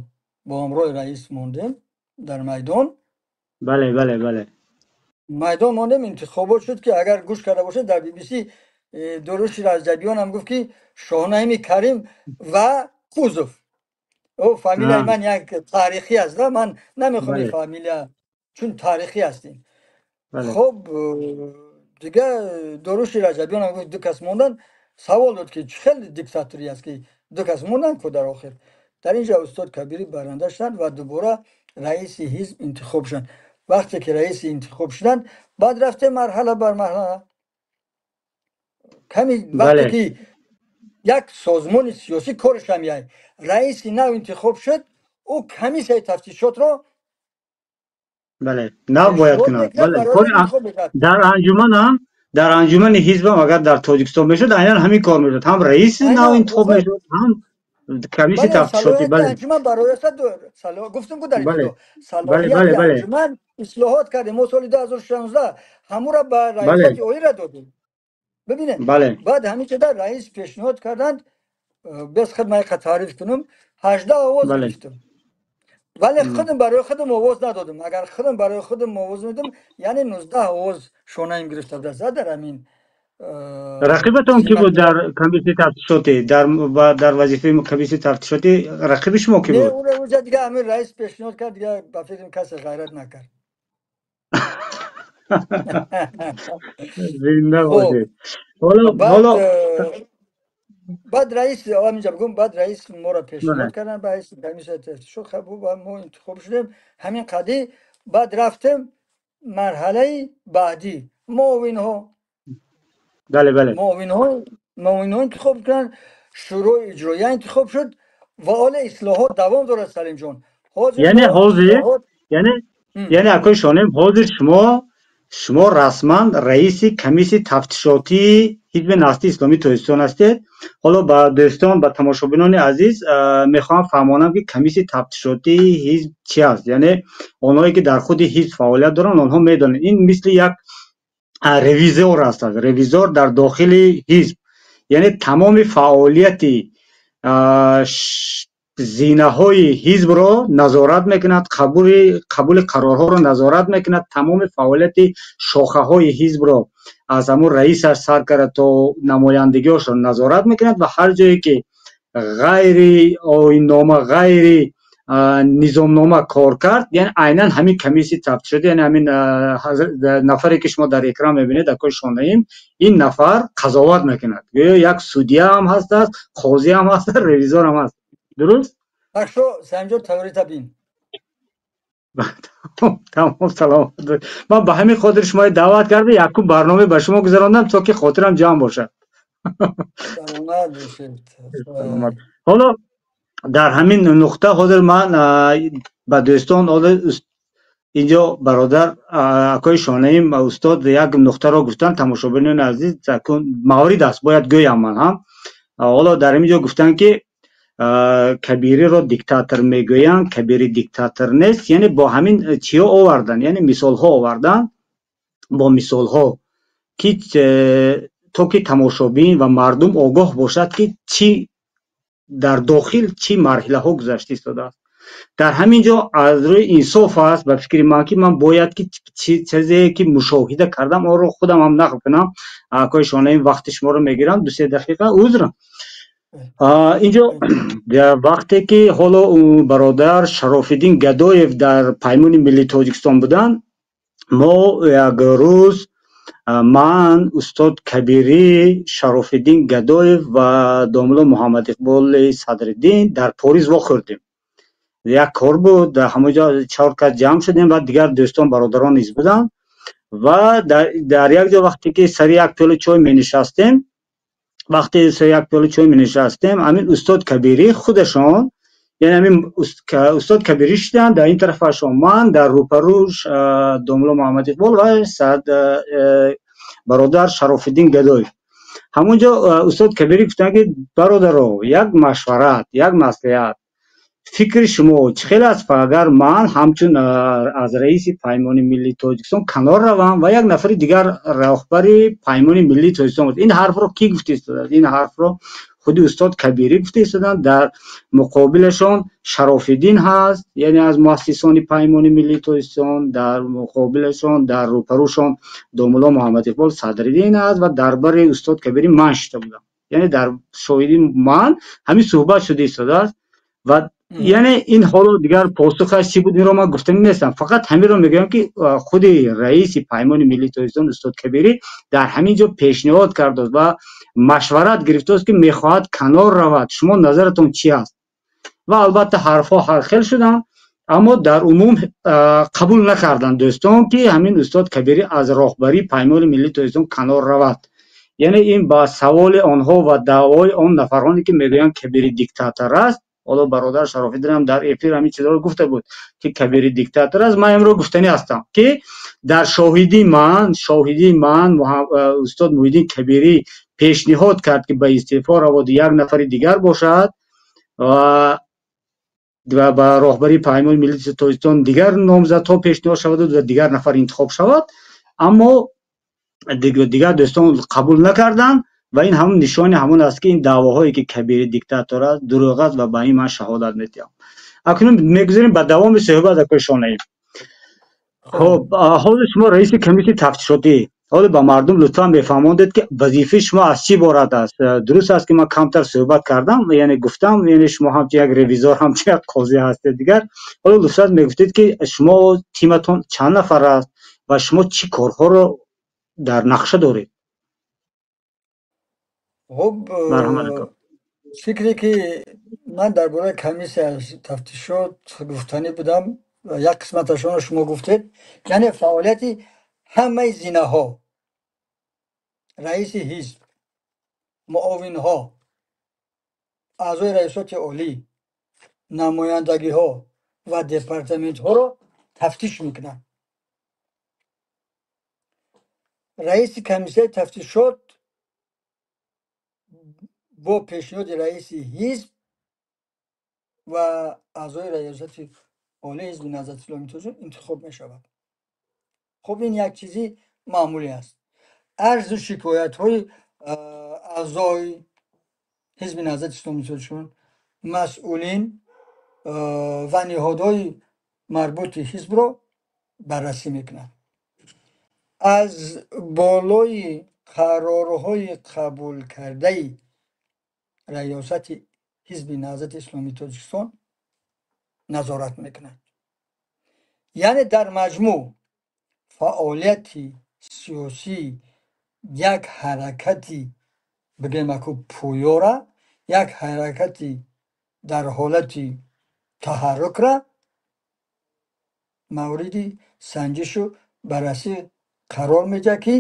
бо ҳамроҳи раис мондем дар майдон, бале бале бале майдон мондем, интихобот шуд, ки агар гӯш карда бошед, дар BBC Доруши Раҷабиёнам гуфт, ки Шоҳнаими Карим ва Кузов. О, фамилияи ман як таърихӣ аст да, ман намехоҳам ин фамилия, чун таърихӣ ҳастем. Хоб, дига Доруши Раҷабиёнам гуфт, ду кас монданд. Савол дод, ки чӣ хел диктаторӣ аст, ки ду кас монданд ку. Дар охир дар ин ҷо устод Кабирӣ баранда шуданд ва дубора раиси ҳизб интихоб шуданд. Вақте ки раиси интихоб шуданд, баъд рафтем марҳала бар марҳала ками. Вақте ки як созмони сиёсӣ кораш ҳам яй раиси нав интихоб шуд, ӯ комиссияи тафтишотро Бале, нав бояд пешниҳод кунад. мекунад, Бале. барои Кори интихоб мекунад. Дар анҷуманам, дар анҷумани ҳизбам агар дар Тоҷикистон мешуд, айнан ҳамин кор мешуд, ҳам раиси нав Айнан. интихоб мешуд, ҳам комиссияи Бале. тафтишотӣ. Салоҳияти анҷуман барои гуфтем ку дар ибтидо, салоҳияти анҷуман ислоҳот кардем мо соли 2016, ҳамура ба раёсати олира додем. Бибинед, баъд ҳамин чида раис пешниҳод карданд, бес худ ман яқа таъриф кунам, 18 овоз гирифтам, вале худам барои худам овоз надодам. Агар худам барои худам овоз медодам, яъне 19 овоз Шонаим гирифта будааст дар ҳамин Рақибатон ки буд симати. дар комиссияи тафтишотӣ, дар вазифаи комиссияи тафтишотӣ рақиби шумо ки Не, буд? ура уҷа дига ҳамин раис пешниҳод кард, дига ба фикрам касе ғайрат накард. Зинда Хуб. бошед. Ҳоло Баъд ҳоло баъд раис, ҳаминҷа бигӯм, баъд раис моро пешниҳод карданд ба ҳайси комиссияи тафтишот. Хуб, мо интихоб шудем ҳамин қадӣ. Баъд рафтем марҳалаи баъдӣ, муовинҳо. бале бале Муовинҳо интихоб кунанд, шӯрои иҷроия интихоб шуд ва ҳоле ислоҳот давом дорад, Салимҷон, ҳозир Яъне мо ҳозир ислоҳот яъне яъне акои Шонем, ҳозир шумо расман раиси комиссияи тафтишотии ҳизби Наҳзати Исломии Тоҷикистон ҳастед. Ҳоло ба дӯстон, ба тамошобинони азиз мехоҳам фаҳмонам, ки комиссияи тафтишотии ҳизб чи аст. Яъне онҳое ки дар худи ҳизб фаъолият доранд, онҳо медонанд, ин мисли як ревизор аст, ревизор дар дохили ҳизб. Яъне тамоми фаъолияти зинаҳои ҳизбро назорат мекунад, қабули қарорҳоро назорат мекунад, тамоми фаъолияти шохаҳои ҳизбро аз ҳамун раисаш сар карда то намояндагиҳошро назорат мекунад ва ҳар ҷое ки ғайри оиннома, ғайри низомнома кор кард, яъне айнан ҳамин комиссияи тафтишотӣ, яъне ҳамин нафаре ки шумо дар экран мебинед, акои Шонаим, ин нафар қазоват мекунад. Гӯё як судья ҳам ҳастааст, қозӣ ҳам ҳаст, ревизор ҳам ҳаст. Дуруст? Бахшо, Салимҷон, таврита бин. Тамом, саломат. Ман ба ҳамин хотир шуморо даъват кардам, якум барнома ба шумо гузарондам, то ки хотирам ҷамъ бошад. Саломат бошед. Саломат. Ҳоло дар ҳамин нуқта ҳозир ман ба дӯстон, ҳозир инҷо бародар акои Шонаим, устод як нуқтаро гуфтанд, тамошобинони азиз, маврид аст, бояд гӯям ман ҳам. Ҳоло дар ин ҷо гуфтанд, ки Кабириро диктатор мегӯянд, Кабири диктатор нест. Яъне бо ҳамин чиҳо оварданд, яъне мисолҳо оварданд, бо мисолҳо, ки то ки тамошобин ва мардум огоҳ бошад, ки чӣ дар дохил чӣ марҳилаҳо гузашта истодааст. Дар ҳамин ҷо аз рӯи инсоф аст, ба фикри ман, ки ман бояд ки чизе ки мушоҳида кардам, онро худам ҳам нақл кунам. Акои Шонаим, вақти шуморо мегирам, 2-се дақиқа, узр. Инҷо вақте ки ҳоло бародар Шарофиддин Гадоев дар Паймони Миллии Тоҷикистон буданд, мо як рӯз Ман, устод Кабирӣ, Шарофиддин Гадоев ва домулло Муҳаммад Иқболи Садриддин дар Порис вохӯрдем. Як кор буд, дар ҳамон ҷо чор кас ҷамъ шудем ва дигар дӯстон, бародарон низ буданд. Ва дар як ҷо вақте ки сари як пиёла чой менишастем, вақте сари як пиёла чой менишастем, ҳамин устод Кабирӣ худашон, яъне ҳамин устод Кабирӣ шуданд, дар ин тарафашон ман, дар рӯпарӯш домулло Муҳаммад Иқбол ва бародар Шарофиддин Гадоев. Ҳамон ҷо устод Кабирӣ гуфтанд, ки бародаро, як машварат, як маслиҳат, фикри шумо чӣ хел аст, агар ман ҳамчун аз раиси Паймони миллии Тоҷикистон канор равам ва як нафари дигар роҳбари Паймони миллии Тоҷикистон бошад? Ин ҳарфро кӣ гуфта истодааст? Ин ҳарфро худи устод Кабирӣ гуфта истоданд. Дар муқобилашон Шарофиддин ҳаст, яъне аз муассисони Паймони миллии Тоҷикистон, дар муқобилашон, дар рӯпарӯшон домулло Муҳаммад Иқбол Садриддин аст ва дар бари устод Кабирӣ ман шида будам. Яъне дар шоҳиди ман ҳамин суҳбат шуда истодааст. Ва яъне ин ҳоло дигар посухаш чӣ буд, инро ман гуфтанӣ нестам. Фақат ҳаминро мегӯям, ки худи раиси Паймони миллии Тоҷикистон устод Кабирӣ дар ҳамин ҷо пешниҳод кардааст ва машварат гирифтааст, ки мехоҳад канор равад. Шумо назаратон чӣ аст? Ва албатта ҳарфҳо ҳархел шуданд, аммо дар умум қабул накарданд дӯстон, ки ҳамин устод Кабирӣ аз роҳбарии Паймони миллии Тоҷикистон канор равад. Яъне ин ба саволи онҳо ва даъвои он нафароне, ки мегӯянд Кабирӣ диктатор аст. Ҳоло бародар Шарофиддин ҳам дар эфир ҳамин чизҳоро гуфта буд, ки Кабирӣ диктатор аст. Ман имро гуфтанӣ ҳастам, ки дар шоҳидии ман устод Муҳиддин Кабирӣ пешниҳод кард, ки ба истеъфо равад, як нафари дигар бошад ва ба роҳбарии Паймони миллии Тоҷикистон дигар номзадҳо пешниҳод шавад ва дигар нафар интихоб шавад. Аммо дигар дӯстон қабул накарданд ва ин ҳамон нишони ҳамон аст, ки ин даъвоҳое, ки Кабирӣ диктатор аст, дурӯғ аст ва ба ин ман шаҳодат медиҳам. Акнун мегузарем ба давоми суҳбат, акои Шонаев. Хуб, ҳоло шумо раиси комиссияи тафтишотӣ, ҳоло ба мардум лутфан мефаҳмондед, ки вазифаи шумо аз чӣ иборат аст. Дуруст аст, ки ман камтар суҳбат кардам, яъне гуфтам, яъне шумо ҳамчун як ревизор, ҳамчун як қозӣ ҳастед дигар. Ҳоло лутфан мегуфтед, ки шумо тиматон чанд нафар аст ва шумо чӣ корҳоро дар нақша доред? Хуб, фикре ки ман дар бораи комиссияи тафтишот гуфтанӣ будам, як қисматашонро шумо гуфтед, яъне фаъолияти ҳамаи зинаҳо, раиси ҳизб, муовинҳо, аъзои раёсати олӣ, намояндагиҳо ва департаментҳоро тафтиш мекунанд. Раиси комиссияи тафтишот бо пешниҳоди раиси ҳизб ва аъзои раёсати олии ҳизби Наҳзати Исломии Тоҷикистон интихоб мешавад. Хуб, ин як чизи маъмулӣ аст. Арзу шикоятҳои аъзои ҳизби Наҳзати Исломии Тоҷикистон, масъулин ва ниҳодҳои марбути ҳизбро баррасӣ мекунад. Аз болои қарорҳои қабулкардаи раёсати ҳизби Наҳзати Исломии Тоҷикистон назорат мекунад. Яъне дар маҷмӯъ фаъолияти сиёсии як ҳаракати, бигӯем аку, пӯёра, як ҳаракати дар ҳолати таҳаррукра мавриди санҷишу баррасӣ қарор медиҳад, ки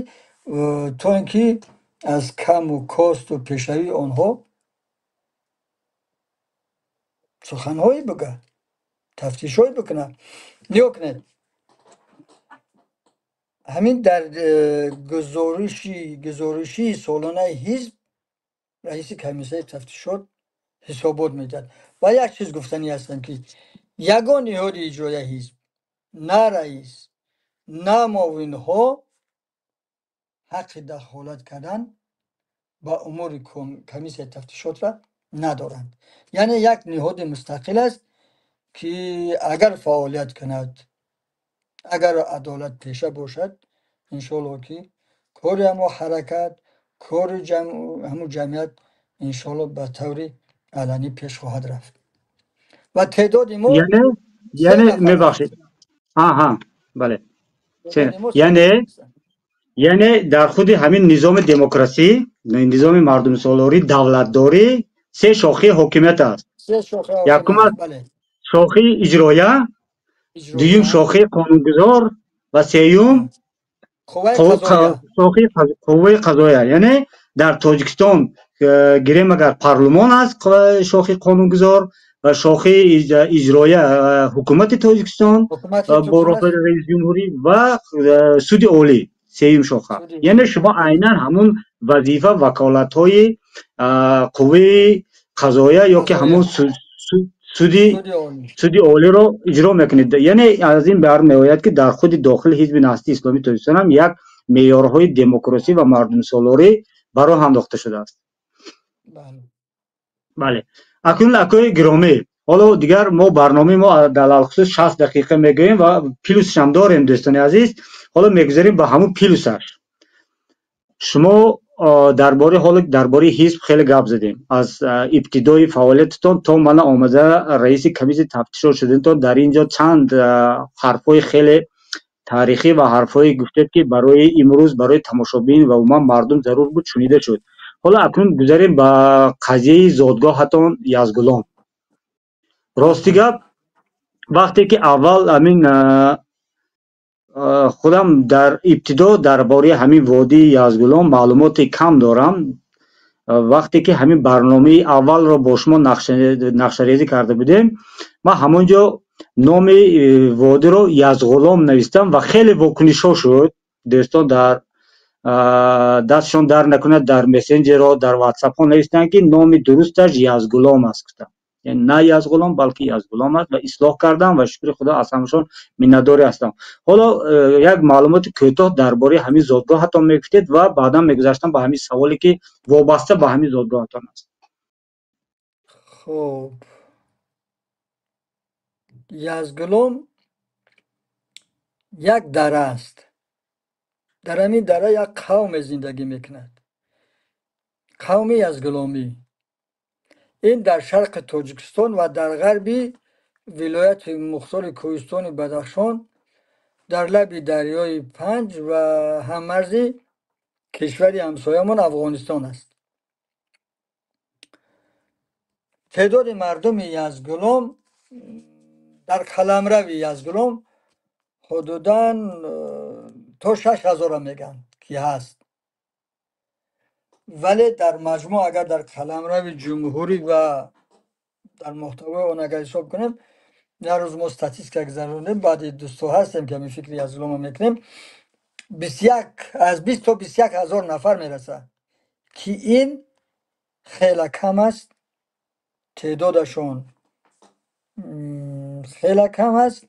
то ин ки аз каму косту пешравии онҳо суханҳое бигӯяд, тафтишҳое бикунад. Нигоҳ кунед, ҳамин дар гузоришии солонаи ҳизб раиси комиссияи тафтишот ҳисобот медиҳад. Ва як чиз гуфтанӣ ҳастам, ки ягон ниҳоди иҷроияи ҳизб, на раис, на муовинҳо ҳаққи дахолат кардан ба умури комиссияи тафтишотра надоранд. Яъне як ниҳоди мустақил аст, ки агар фаъолият кунад, агар адолат пеша бошад, иншоалло, ки кори ҳамо ҳаракат, кори ҳамун ҷамъият иншоалло ба таври аланӣ пеш хоҳад рафт. Ва теъдоди мо яъне се яъне нафар аст. Мебахшед, аҳа, бале. Теъдоди мо се яъне нафар аст. Яъне дар худи ҳамин низоми демократсӣ, низоми мардумсолорӣ, давлатдорӣ се шохаи ҳокимият аст. Се шохаи Якум ҳокимият аст бале. Шохаи иҷроя, дуюм иҷроия шохаи қонунгузор ва сеюм қувваи қазоия. Шохаи қувваи қазоия. Яъне дар Тоҷикистон гирем агар, парлумон аст шохаи қонунгузор ва шохаи иҷроя ҳукумати Тоҷикистон ҳукумати бо Тоҷикистон аст роҳбари раиси ҷумҳурӣ ва суди олӣ сеюм шоха. Суди Яъне шумо айнан ҳамун вазифа, ваколатҳои қувваи қазоия ё ки қазоия ҳамун суди суди олӣ суди олиро иҷро мекунед. Яъне аз ин бармеояд, ки дар худи дохили Ҳизби Наҳзати Исломии Тоҷикистон ҳам як меъёрҳои демократсӣ ва мардумсолорӣ ба роҳ андохта шудааст. Бале. Бале, акнун, акои гиромӣ, ҳоло дигар мо барномаи мо дар алхусус 60 дақиқа мегӯем ва плюсшам дорем. Дӯстони азиз, ҳоло мегузарем ба ҳамун плюсаш. Шумо дар бораи ҳоло дар бораи ҳизб хеле гап задем, аз ибтидои фаъолиятатон то мана омада раиси комиссияи тафтишот шудантон. Дар ин ҷо чанд ҳарфҳои хеле таърихӣ ва ҳарфҳое гуфтед, ки барои имрӯз, барои тамошобин ва умуман мардум зарур буд, шунида шуд. Ҳоло акнун гузарем ба қазияи зодгоҳатон Язгулом. Рости гап, вақте ки аввал ҳамин худам дар ибтидо дар бораи ҳамин водии Язгулом маълумоти кам дорам. Вақте ки ҳамин барномаи аввалро бо шумо нақшарезӣ карда будем, ман ҳамон ҷо номи водиро Язғулом навистам ва хеле вокунишҳо шуд. Дӯстон дар дастшон дар накунад, дар мессенҷерҳо, дар ватсапҳо навистанд, ки номи дурусташ Язгулом аст. Гуфтам, яъне на Язғулом, балки Язгулом аст ва ислоҳ кардам ва шукри Худо, аз ҳамашон миннатдорӣ ҳастам. Ҳоло як маълумоти кӯтоҳ дар бораи ҳамин зодгоҳатон мегуфтед ва баъдан мегузаштам ба ҳамин саволе, ки вобаста ба ҳамин зодгоҳатон аст. Хуб, Язгулом як дара аст. Дар ҳамин дара як қавме зиндагӣ мекунад, қавми язгуломӣ. Ин дар шарқи Тоҷикистон ва дар ғарби вилояти мухтори кӯҳистони Бадахшон, дар лаби дарёи Панҷ ва ҳаммарзи кишвари ҳамсоямон Афғонистон аст. Теъдоди мардуми Язгулом дар қаламрави Язгулом ҳудудан то 6000-а мегӯянд, ки ҳаст, вале дар маҷмӯъ агар дар қаламрави ҷумҳурӣ ва дар муҳтавои он агар ҳисоб кунем, як рӯз мо статистика гузаронем, баъди дӯсто ҳастем, ки ҳамин фикри Язгулома мекунем, 21, аз 20 то 21 ҳазор нафар мерасад, ки ин хеле кам аст. Теъдодашон хеле кам аст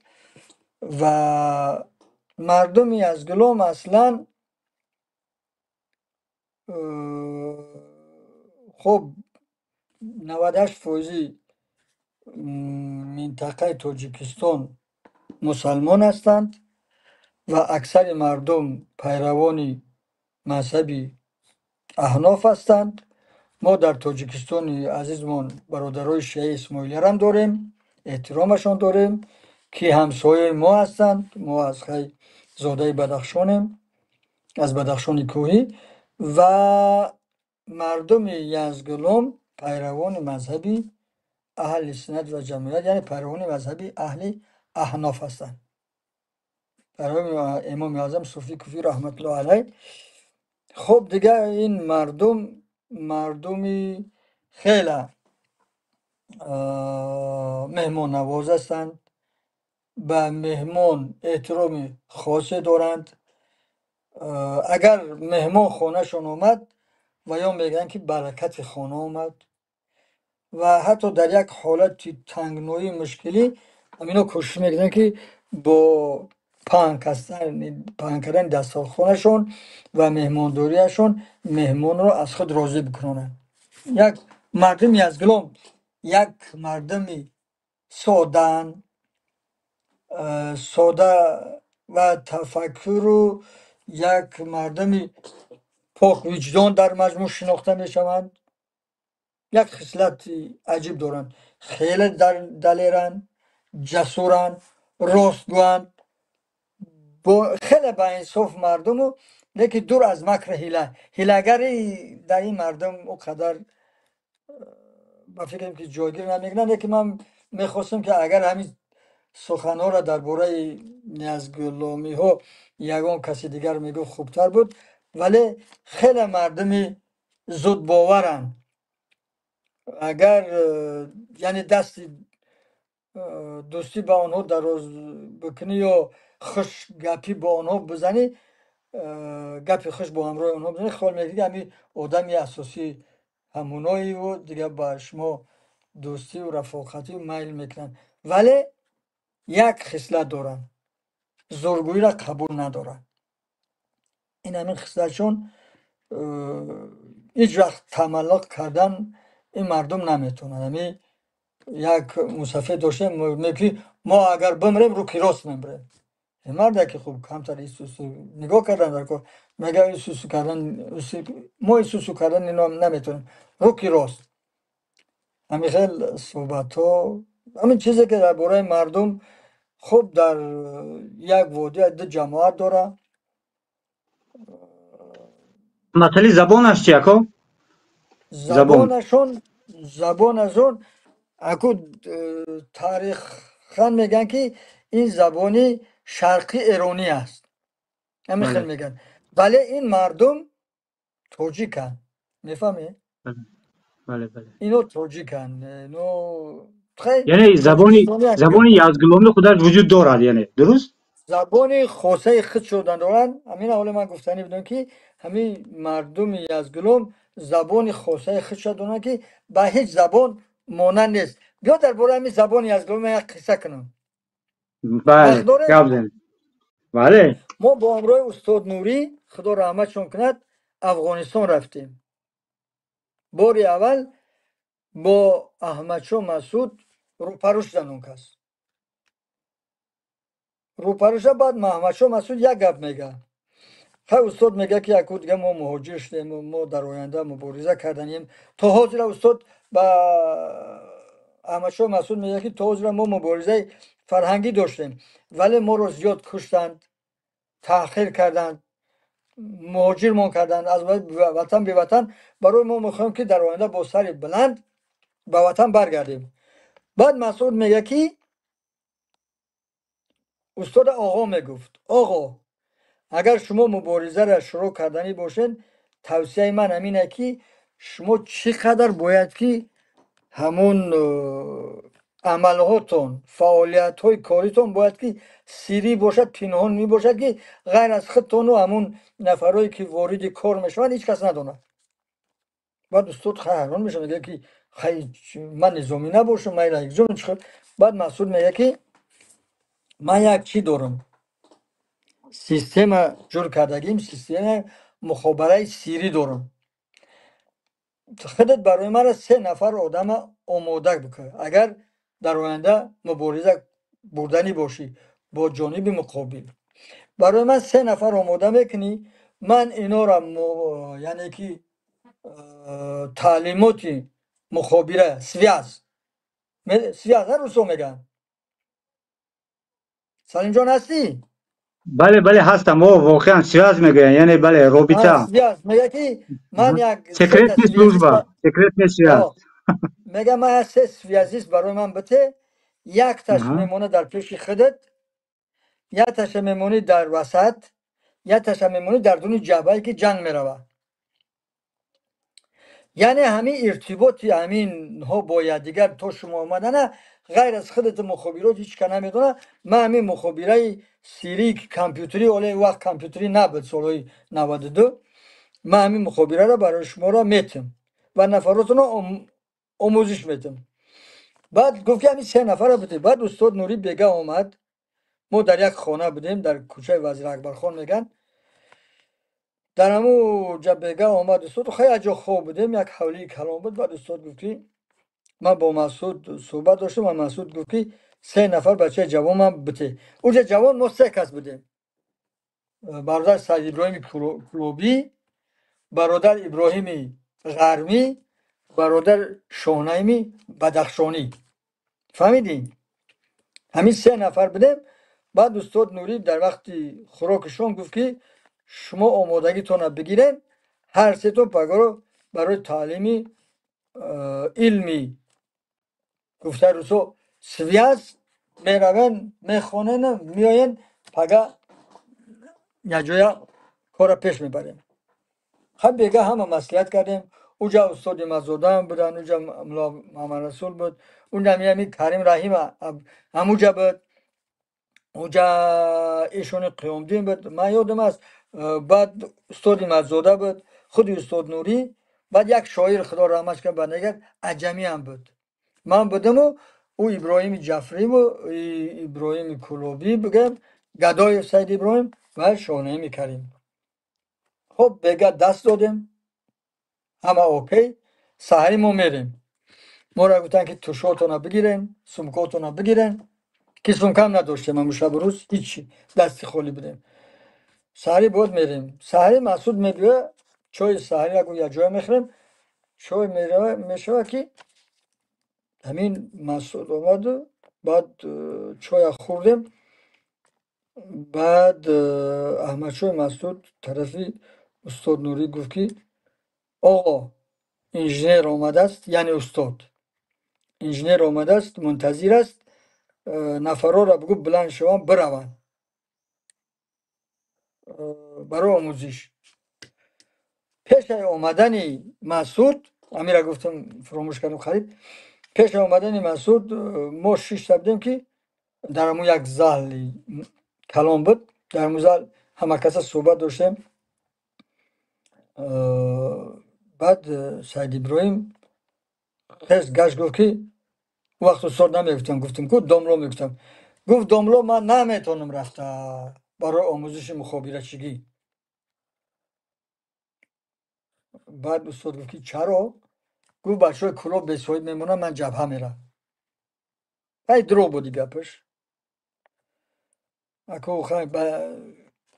ва мардуми Язгулом аслан хуб 98 фоизи минтақаи Тоҷикистон мусалмон ҳастанд ва аксари мардум пайравони мазҳаби аҳноф ҳастанд. Мо дар Тоҷикистони азизмон бародарои шиаи исмоилиярам дорем, эҳтиромашон дорем, ки ҳамсояи мо ҳастанд. Мо аз хай зодаи Бадахшонем, аз Бадахшони кӯҳӣ, ва мардуми Язгулом пайравони мазҳаби аҳли суннат ва ҷамоат, яъне пайравони мазҳаби аҳли аҳноф ҳастанд, пайравони Имоми Аъзам Суфӣ Куфӣ раҳматуллоҳи алайҳ. Хуб, дигар ин мардум мардуми хеле меҳмоннавоз ҳастанд, ба меҳмон эҳтироми хосе доранд. Агар меҳмон хонашон омад ва ё мегӯянд, ки баракати хона омад, ва ҳатто дар як ҳолати тангноӣ, мушкилӣ ҳамино кӯшиш мекунанд, ки бо паҳн кардани дастархонашон ва меҳмондориашон меҳмонро аз худ розӣ бикунонанд. Як мардуми Язгулом як мардуми содаанд, сода ва тафаккуру як мардуми поквиҷдон дар маҷмӯъ шинохта мешаванд. Як хислати аҷиб доранд: хеле далеранд, ҷасуранд, ростгӯянд, хеле баинсоф мардуму. Лекин дур аз макр ҳила. Ҳилагарӣ дар ин мардум он қадар ба фикрам ки ҷойгир намекунад. Лекин ман мехостам ки агар ҳамин суханҳоро дар бораи язгуломиҳо ягон каси дигар мегуфт, хубтар буд. Вале хеле мардуми зудбоваранд. Агар яъне дасти дӯстӣ ба онҳо дароз бикунӣ ё хуш гапӣ бо онҳо бизанӣ, гапи хуш бо ҳамроҳи онҳо бизанӣ, хаёл мекунӣ ки ҳамин одами асосӣ ҳамоноиву дигар ба шумо дӯстию рафоқатӣ майл мекунанд. Вале як хислат доранд: зӯргӯиро қабул надоранд. Ин ҳамин хислатшон, ҳеҷ вақт тамаллуқ кардан ин мардум наметавонанд. Ҳамин як мусафед доштем, мегуфт ки мо агар бимрем, рӯки рост мемрем. Марде ки хуб камтар исусу нигоҳ кардан дар кор, мега исусу кардан, мо исусу кардан ино наметавонем, рӯки рост. Ҳамин хел суҳбатҳо, ҳамин чизе ки дар бораи мардум хуб дар як водия ду ҷамоат дорад. Масъалаи забонаш чи, ако? Забонашон, забонашон аку тарихан мегӯянд ки ин забони шарқи эронӣ аст. Ҳамин хел мегӯянд. Вале ин мардум тоҷиканд. Мефаҳмед? Бале, бале. Ино тоҷиканд. Ино яъне забони язгуломӣ худаш вуҷуд дорад, яъне дуруст? Забони хосаи худ шудан доранд. Ҳамин ҳоле ман гуфтанӣ будам ки ҳамин мардуми язгулом забони хосаи худша доранд ки ба ҳеҷ забон монанд нест. Биё дар бораи ҳамин забони язгулом як қисса кунам. Бале, гап занед. Бале. Мо бо ҳамроҳи устод Нурӣ, Худо раҳматшон кунад, Афғонистон рафтем. Бори аввал бо Аҳмадшоҳ Масъуд рӯпарӯ шудан он кас. Рӯпарӯ шуда, баъд Аҳмадшоҳ Масъуд як гап мега. Хай, устод мега ки яку дига мо муҳоҷир шудем, мо дар оянда мубориза карданем. То ҳозира устод ба Аҳмадшоҳ Масъуд мега ки то ҳозира мо муборизаи фарҳангӣ доштем, вале моро зиёд куштанд, таъхир карданд, муҳоҷирмон карданд аз ватан беватан. Барои мо мехоҳем ки дар оянда бо сари баланд ба ватан баргардем. Баъд Масъуд мега ки устода оғо мегуфт: оғо, агар шумо муборизаро шурӯъ карданӣ бошед, тавсияи ман ҳамин аст ки шумо чӣ қадар бояд ки ҳамун амалҳотон, фаъолиятҳои коритон бояд ки сирӣ бошад, пинҳон мебошад, ки ғайр аз худтону ҳамун нафарое ки вориди кор мешаванд ҳеҷ кас надонад. Баъд устод хай ҳайрон мешавад, мегӯяд ки хай, ман низомӣ набошам, ман ира якҷо чӣ. Баъд Масъуд мегӯяд ки ман як чӣ дорам, система ҷур кардагим, системаи мухобараи сирӣ дорам. Худат барои мара се нафар одама омода бикун, агар дар оянда мубориза бурданӣ бошӣ бо ҷониби муқобил. Барои ман се нафар омода мекунӣ, ман инора, яъне ки таълимоти мухобира, связь, связь русо мегӯянд. Салимҷон, ҳастӣ? Бале, бале, ҳастам. О, воқеан связь мегӯянд, яъне бале, робита. Связь мега ки ман як секретный служба, секретный связь. Мега ман се связист барои ман бите, якташ мемона дар пеши худат, якташа мемонӣ дар васат, якташа мемонӣ дар дуни ҷабҳае ки ҷанг меравад. Яъне ҳамин иртиботи ҳаминҳо бо якдигар то шумо омадана ғайр аз худати мухобирот ҳеҷ ка намедонад. Ман ҳамин мухобираи сирии компютерӣ, оле вақт компютерӣ набуд, солҳои 92, ман ҳамин мухобираро барои шуморо метим ва нафаротонро омӯзиш метим. Баъд гуфт ки ҳамин се нафарро бите. Баъд устод Нурӣ бега омад, мо дар як хона будем дар кӯчаи Вазир Акбархон мегӯянд. Дар ҳамун ҷа бега омад устод, хай як ҷо хоб будем, як ҳавлии калон буд. Баъд устод гуфт ки ман бо Масъуд суҳбат доштам ва Масъуд гуфт ки се нафар бачаи ҷавон ман бите. Уҷа ҷавон мо се кас будем: бародар Саид Иброҳими Кулобӣ, бародар Иброҳими Ғармӣ, бародар Шоҳнаими Бадахшонӣ. Фаҳмидӣ? Ҳамин се нафар будем. Баъд устод Нурӣ дар вақти хӯроки шом гуфт ки Шумо омодагитонро бигирен, ҳар сетон пагоро барои таълими илми, гуфтаи русо, связь меравен, мехонен, меоен, пага якҷоя корро пеш мебарем. Хай, бега ҳама маслиҳат кардем. Уҷа устоди Мазодаам буданд, уҷа Мулло Муҳаммадрасул буд, унҷа ҳами Карим Раҳим ҳамуҷа буд, уҷа эшони Қиёмдин буд, ман ёдам аст. Баъд устоди Мадзода буд, худи устод Нурӣ, баъд як шоир, худо раҳматш кунад, бандагар, Аҷамиам буд. Ман будаму ӯ Иброҳими Ҷафриму Иброҳими Кулобӣ, бигӯям, Гадоев Саид Иброҳим ва Шоҳнаими Карим. Хоб, бега даст додем, ҳама окей, саҳари мо мерем. Моро гуфтанд, ки тушотона бигирен, сумкотона бигирен, ки сумкам надоштем ҳамун шабу рӯз, ҳичи, дасти холӣ будем. Саҳарӣ боз мерем. Саҳарӣ Масуд мебиёя, чойи саҳарӣ ягу якҷоя мехӯрем. Чой мешавад, ки ҳамин Масуд омаду баъд чоя хӯрдем. Баъд Аҳмадшоҳи Масуд тарафи устод Нурӣ гуфт, ки оғо, инженер омадааст, яъне устод инженер омадааст, мунтазир аст, нафарҳоро бигӯ баланд шаванд, бираванд барои омӯзиш. Пешаи омадани Масуд, амира гуфтам, фуромӯш кардам, харид. Пешаи омадани Масуд мо шишта будем, ки дар ҳамун як зали калон буд, дар ҳамун зал ҳама каса суҳбат доштем. Баъд Саид Иброҳим хез гашт, гуфт, ки вақт устод намегуфтам, гуфтам ку домло мегуфтам. Гуфт: «Домло, ман наметавонам рафта барои омӯзиши мухобирачигӣ». Баъд устод гуфт, ки чаро? Гуфт: «Бачаҳои Кӯлоб бесоҳиб мемонанд, ман ҷабҳа мерам». Ай, дурӯғ буди гапаш. Аку хай, ба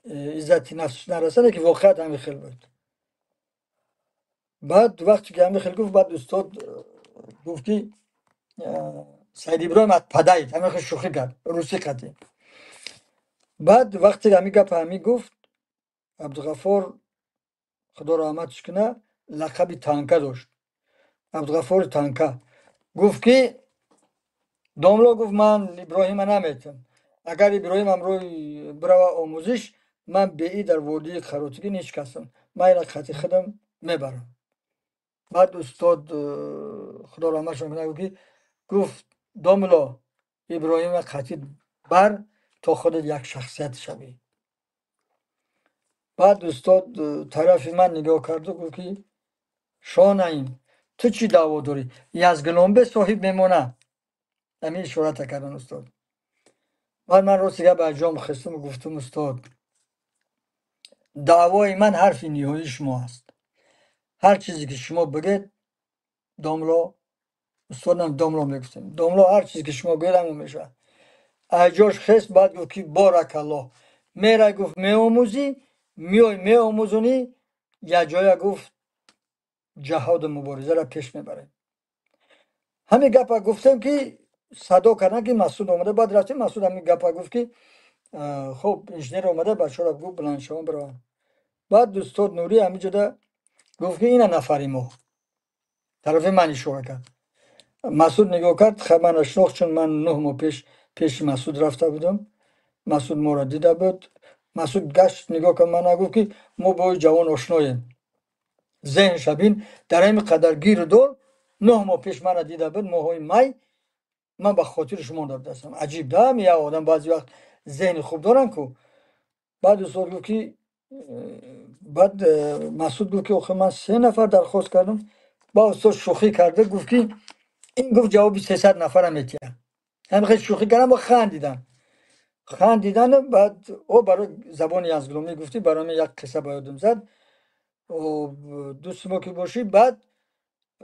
иззати нафсш нарасад, ки воқеият ҳамин хел буд. Баъд вақте ки ҳамин хел гуфт, баъд устод гуфт, ки Саид Иброҳим отпадает, ҳамин хел шӯхӣ кард русӣ қатӣ. Баъд вақте ҳамин гапа ҳамин гуфт, Абдуғаффор, худо раҳматш куна, лақаби Танка дошт, Абдуғаффори Танка, гуфт, ки домло, гуфт, ман Иброҳима наметам, агар Иброҳим ҳамроҳи бирава омӯзиш, ман беи дар водии Қаротигин ҳеҷ касам, ман ина қати худам мебарам. Баъд устод, худо раҳматшон кунад, гуфт, ки гуфт: «Домло, Иброҳима қатӣ бар, то худат як шахсият шавӣ». Баъд устод тарафи ман нигоҳ карду гуфт, ки Шонаим, ту чӣ даъво дорӣ? Язгилон бесоҳиб мемонад? Ҳамин ишората кардан устод. Баъд ман рости гап аз ҷом хестам, гуфтам: «Устод, даъвои ман ҳарфи ниҳоии шумо аст, ҳар чизе ки шумо бигӯед, домло». Устодам домло мегуфтем. «Домло, ҳар чизе ки шумо гӯед, ҳамон мешавад». Аз ҷош хест, баъд гуфт, ки боракаллоҳ, мера, гуфт, меомӯзӣ, меой, меомӯзонӣ, якҷоя, гуфт, ҷаҳоду муборизаро пеш мебарем. Ҳамин гапа гуфтем, ки садо карданд, ки Масуд омада. Баъд рафтем, Масуд ҳамин гапа гуфт, ки хуб, инженер омада, бачаҳоро гуфт баланд шавон, бираванд. Баъд устод Нурӣ ҳамин ҷода гуфт, ки ина нафари мо, тарафи ман ишора кард. Масуд нигоҳ кард, хай, мана шинохт, чун ман 9 моҳ пеш пеши Масуд рафта будам, Масуд моро дида буд. Масуд гашт, нигоҳ кард мана, гуфт, ки мо бо ӯ ҷавон ошноем. Зеҳн шабин, дар ҳамин қадар гиру дор, 9 моҳ пеш мана дида буд, моҳҳои май, ман ба хотири шумо дастам. Аҷиб да, як одам баъзе вақт зеҳни хуб дорам ку. Баъд устод гуфт, ки баъд Масуд гуфт, ки охир ман се нафар дархост кардам. Ба устод шӯхӣ карда гуфт, ки ин, гуфт, ҷавоби 300 нафара метиҳад. Ҳамин хел шӯхӣ кардам ва хандидам, хандидан. Баъд о барои забони язгуломӣ гуфтӣ, барои ман як қисса ба ёдам зад, дӯсти мо ки бошӣ. Баъд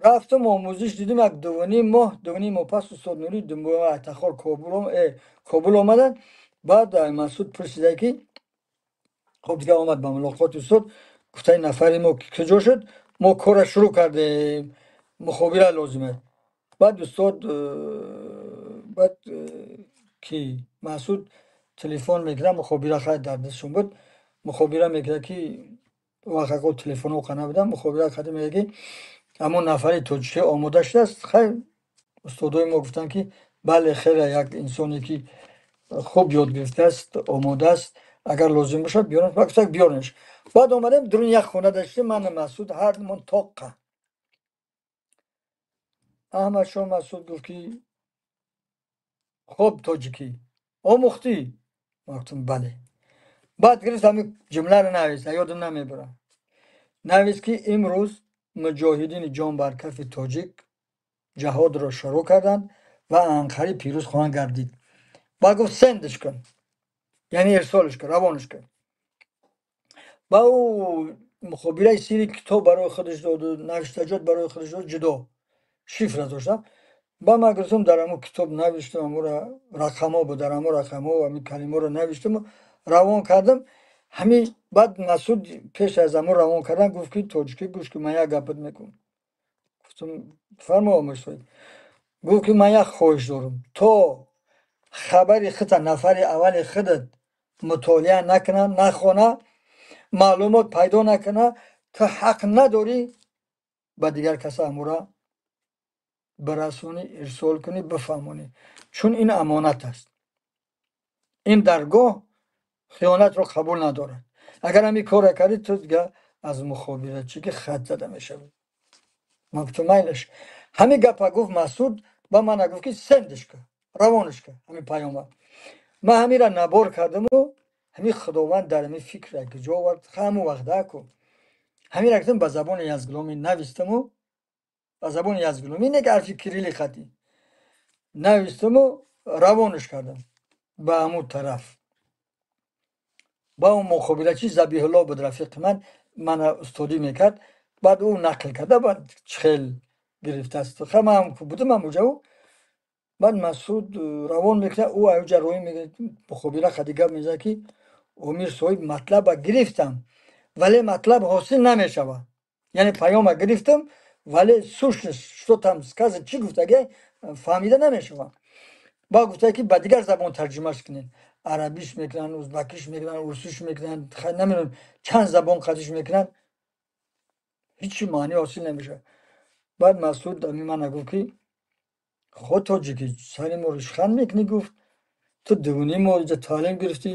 рафтам, омӯзиш дидим, як дувуним моҳ, 2.5 моҳ пас устод Нурӣ Тахор Кобул омаданд. Баъд Масуд пурсида, ки хуб, дигар омад ба мулоқоти устод, гуфтаи нафари мо куҷо шуд, мо корра шурӯъ кардем, мухобира лозим аст. Баъд устод, баъд ки Масуд телефон мекунад, мухобира хай дар дастшон буд. Мухобира мекард, ки вақт телефонҳо қа набуданд, мухобира карда мегӯяд, ки ҳамон нафари тоҷикӣ омода шудааст. Хайр, устодои мо гуфтанд, ки бале, хеле як инсоне ки хуб ёд гирифтааст, омода аст, агар лозим бошад биёранд. Гуфтанд, биёрнаш. Баъд омадем, дуруни як хона доштем, ман, Масуд, ҳардумон тоққа. Аҳмадшоҳ Масуд гуфт, ки хуб, тоҷикӣ омӯхтӣ? Ман гуфтам, бале. Баъд гирифт ҳамин ҷумларо навист, ёдам намебарам. Навист, ки имрӯз муҷоҳидини ҷонбаркафи тоҷик ҷаҳодро шурӯъ карданд ва анқариб пирӯз хоҳанд гардид. Баъд гуфт, send ш кун, яъне ирсолш кун, равонш кун. Ба ӯ мухобираи сири китоб барои худаш доду, навиштаҷот барои худаш дод, ҷудо шифра доштам. Ба ман гирифтам, дар ҳамон китоб навиштам, ҳамора рақамҳо буд, дар ҳамон рақамҳо ҳамин калимаро навиштаму равон кардам. Ҳамин баъд Масуд пеш аз ҳамон равон кардан гуфт, ки тоҷикӣ, гӯш ки, ман як гапат мекунам. Гуфтам, фармо, омӯзшоҳиб. Гуфт, ки ман як хоҳиш дорам: то хабари худта нафари аввали худат мутолиа накуна, нахона, маълумот пайдо накуна, ту ҳақ надорӣ ба дигар каса ҳамура бирасонӣ, ирсол кунӣ, бифаҳмонӣ, чун ин амонат аст. Ин даргоҳ хиёнатро қабул надорад. Агар ҳамин корро кардӣ, ту дига аз мухобирачӣ ки хат зада мешавӣ. Ман гуфтам, майлаш. Ҳамин гапа гуфт Масуд, ба мана гуфт, ки send ш кун, равонаш кун ҳамин паёма. Ман ҳаминра набор кардаму ҳамин Худованд дар ҳамин фикр ки ҷо овард, ҳамун вақт ку ҳаминра гуфтам, ба забони язгуломӣ навистаму, ба забони язгуломӣ, не ки ҳарфи кирилли хатӣ навистаму, равонаш кардам ба ҳамун тараф, ба он мухобирачи. Забиҳулло буд, рафиқи ман, мана устодӣ мекард. Баъд ӯ нақл карда, баъд хел гирифтааст. Ман будам ҳамуҷа. Баъд Масуд равон мекунад, ӯ аюҷа роҳӣ мегӯяд, мухобира хади гап мезанад, ки Омир соҳиб, матлаба гирифтам, вале матлаб ҳосил намешавад. Яъне паёма гирифтам, вале сущность, что там сказано, чӣ гуфтаги, фаҳмида намешавад. Баъд гуфта, ки ба дигар забон тарҷумаш кунед. Арабиш мекунанд, узбакиш мекунанд, урусиш мекунанд, намедонам чанд забон қадиш мекунанд, ҳечи маъни ҳосил намешавад. Баъд Масуд ами мана гуфт, ки хо, тоҷикӣ, сари мо ришханд мекунӣ? Гуфт, ту дувуним моҳ инҷа таълим гирифтӣ,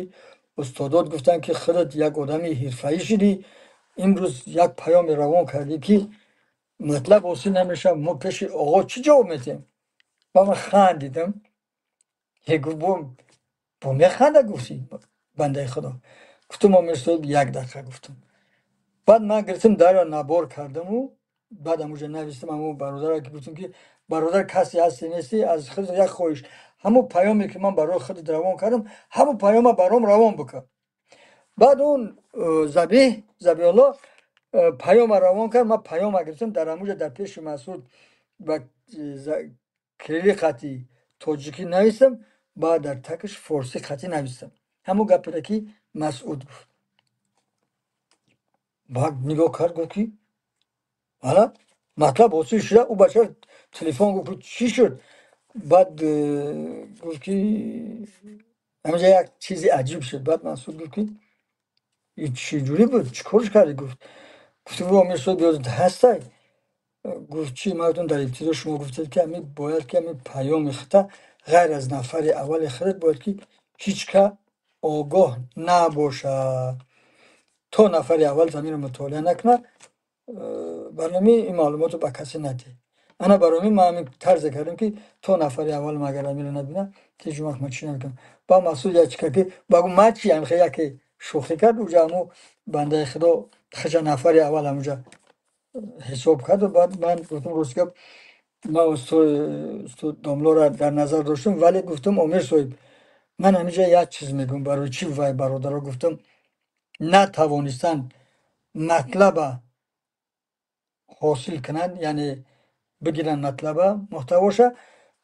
устодот гуфтанд, ки худат як одами ҳирфаӣ шудӣ, имрӯз як паёме равон кардӣ, ки матлаб ҳосил намешавад. Мо пеши оғо чӣ ҷавоб медиҳем? Ба ман хандидам. Гуфт, бо механда гуфтӣ, бандаи худо. Гуфтам, омир соҳиб, як дақиқа, гуфтам. Баъд ман гирифтам, дарро набор кардаму баъд ҳамуҷа навистам ҳамун бародаре, ки гуфтам, ки бародар, касе ҳасти нести, аз худ як хоҳиш: ҳамун паёме ки ман барои худат равон кардам, ҳамун паёма баром равон бикун. Баъд он Забиҳ, Забиҳулло, паёма равон кард. Ман паёма гирифтам, дар ҳамуҷа дар пеши Масуд ба кирилли хати тоҷикӣ навистам, баъд дар такаш форсӣ хатӣ навистам ҳамун гаперо, ки Масуд гуфт. Баъд нигоҳ кард, гуфт, ки ана матлаб ҳосил шуда. Ӯ бача телефон гуфт, чӣ шуд? Баъд гуфт, ки ҳаминҷа як чизи аҷиб шуд. Баъд Масуд гуфт, ки чӣ ҷурӣ буд, чӣ корш кардӣ? Гуфт, гуфтам, амир соҳиб, ёдат ҳастай? Гуфт, чӣ? Ман гуфтам, дар ибтидо шумо гуфтед, ки ҳамин бояд, ки ҳамин паёми худта ғайр аз нафари аввали худат бояд, ки ҳеҷ ка огоҳ набошад, то нафари аввал заминро мутолиа накунад, барномаи ин маълумотро ба касе надиҳед. Ана барои ҳамин ман ҳамин тарзе кардам, ки то нафари аввал магар амиро набинам, ҳеҷ вақт ман чӣ намекунам. Ба Масуд як чӣ кард, ки ба гу ман чи ҳамхе яке шӯхӣ кард. Уҷа ҳамун бандаи худо хача нафари аввал ҳамуҷа ҳисоб карду. Баъд ман гуфтам, рости гап, ман устод домлоро дар назар доштам, вале гуфтам, омир соҳиб, ман ҳаминҷа як чиз мегӯям: барои чӣ вай бародаро, гуфтам, натавонистанд матлаба ҳосил кунанд, яъне бигиранд матлаба, муҳтавоша?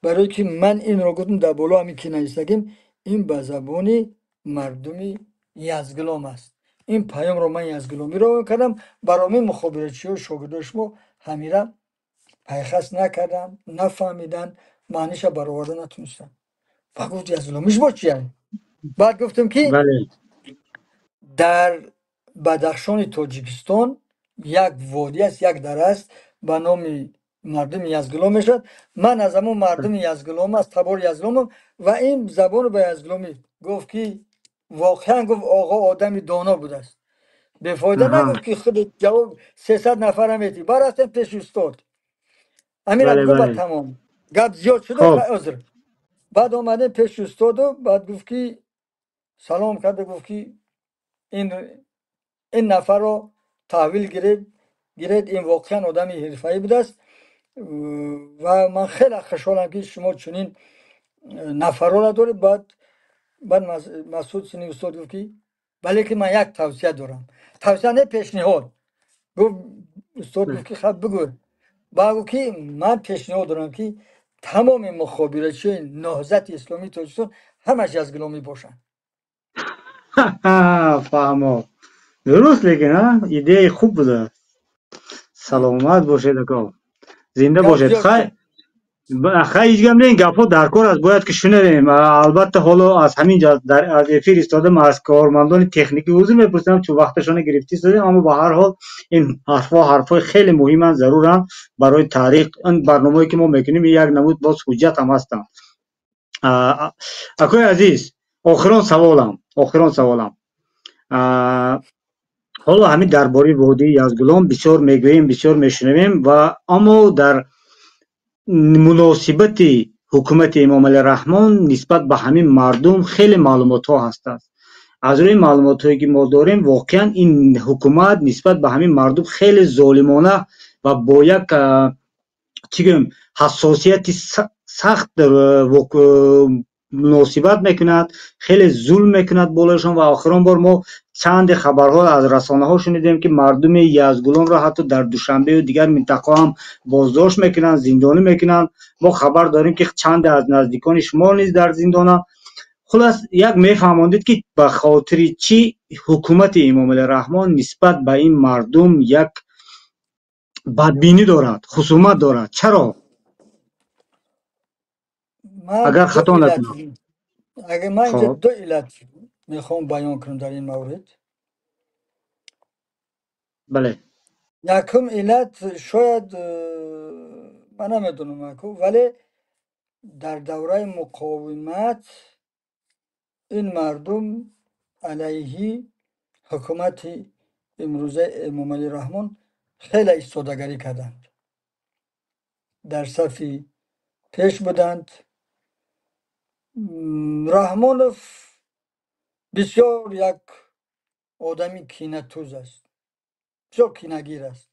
Барое ки ман инро гуфтам, дар боло ҳамин ки навистагим, ин ба забони мардуми язгилом аст. Ин паёмро ман язгиломӣ равон кардам. Барои мухобирачиҳо, шогирдои шумо ҳамира пайхас накарданд, нафаҳмиданд, маъниша бароварда натонистанд. Ба гуфт, язгиломиш бо чия? Баъд гуфтам, ки Дар Бадахшони Тоҷикистон як водӣ аст, як дара аст ба номи мардуми Язгулом мешавад. Ман аз ҳамон мардуми Язгулом, аз табори Язгуломам ва ин забонро ба Язгуломӣ гуфт, ки воқеан гуфт оғо одами доно будааст. Бефоида нагуфт, ки худ ҷавоб 300 нафара метӣ. Баъд рафтем пеши устод. Амира гуфт ба тамом. Гап зиёд шуда, узр. Баъд омадем пеши устоду баъд гуфт, ки салом карда гуфт, ки ин нафарро таҳвил гиред, ин воқеан одами ҳирфаӣ будааст ва ман хеле хушҳолам, ки шумо чунин нафарҳоро доред. Баъд Масъуд сини устод гуфт, ки вале ки ман як тавсия дорам. Тавсия не, пешниҳод. Гуфт устод, гуфт, ки хаб бигӯ. Баъд гуфт, ки ман пешниҳод дорам, ки тамоми мухобиратчиёни Наҳзати Исломии Тоҷикистон ҳамаш язгуломӣ бошанд. Фаҳмо. Дуруст, лекин идеяи хуб буда. Саломат бошед, ако. Зинда бошед. Хай, хай, ҳеҷ гап не, гапҳо дар кор аст, бояд ки шунавем. Албатта, ҳоло аз ҳамин ҷо аз эфир истода аз кормандони техникӣ узр мепурсам, чун вақташонро гирифта истодем, аммо ба ҳар ҳол ин ҳарфҳо ҳарфҳои хеле муҳиманд, заруранд барои таърих. Ин барномаое ки мо мекунем, як намуд боз ҳуҷҷат ҳам ҳастанд. Акои азиз, охирон саволам. Ҳоло ҳамин дар бораи водии Язгулом бисёр мегӯем, бисёр мешунавем ва аммо дар муносибати ҳукумати Эмомалӣ Раҳмон нисбат ба ҳамин мардум хеле маълумотҳо ҳастанд. Аз рӯи маълумотҳое ки мо дорем, воқеан ин ҳукумат нисбат ба ҳамин мардум хеле золимона ва бо як, чӣ гӯем, ҳассосияти сахт муносибат мекунад, хеле зулм мекунад болояшон. Ва охирон бор мо чанде хабарҳо аз расонаҳо шунидем, ки мардуми Язгуломро ҳатто дар Душанбею дигар минтақаҳо ҳам боздошт мекунанд, зиндонӣ мекунанд. Мо хабар дорем, ки чанде аз наздикони шумо низ дар зиндонанд. Хулас, як мефаҳмондед, ки ба хотири чӣ ҳукумати Эмомалӣ Раҳмон нисбат ба ин мардум як бадбинӣ дорад, хусумат дорад, чаро? Агар хато накунам. Агар ман инҷа ду иллат мехоҳам баён кунам дар ин маврид. Бале. Якум иллат, шояд, ман намедонам, вале дар давраи муқовимат ин мардум алайҳи ҳукумати имрӯзаи Эмомалӣ Раҳмон хеле истодагарӣ карданд, дар сафи пеш буданд. Раҳмонов бисёр як одами кинатуз аст, бисёр кинагир аст.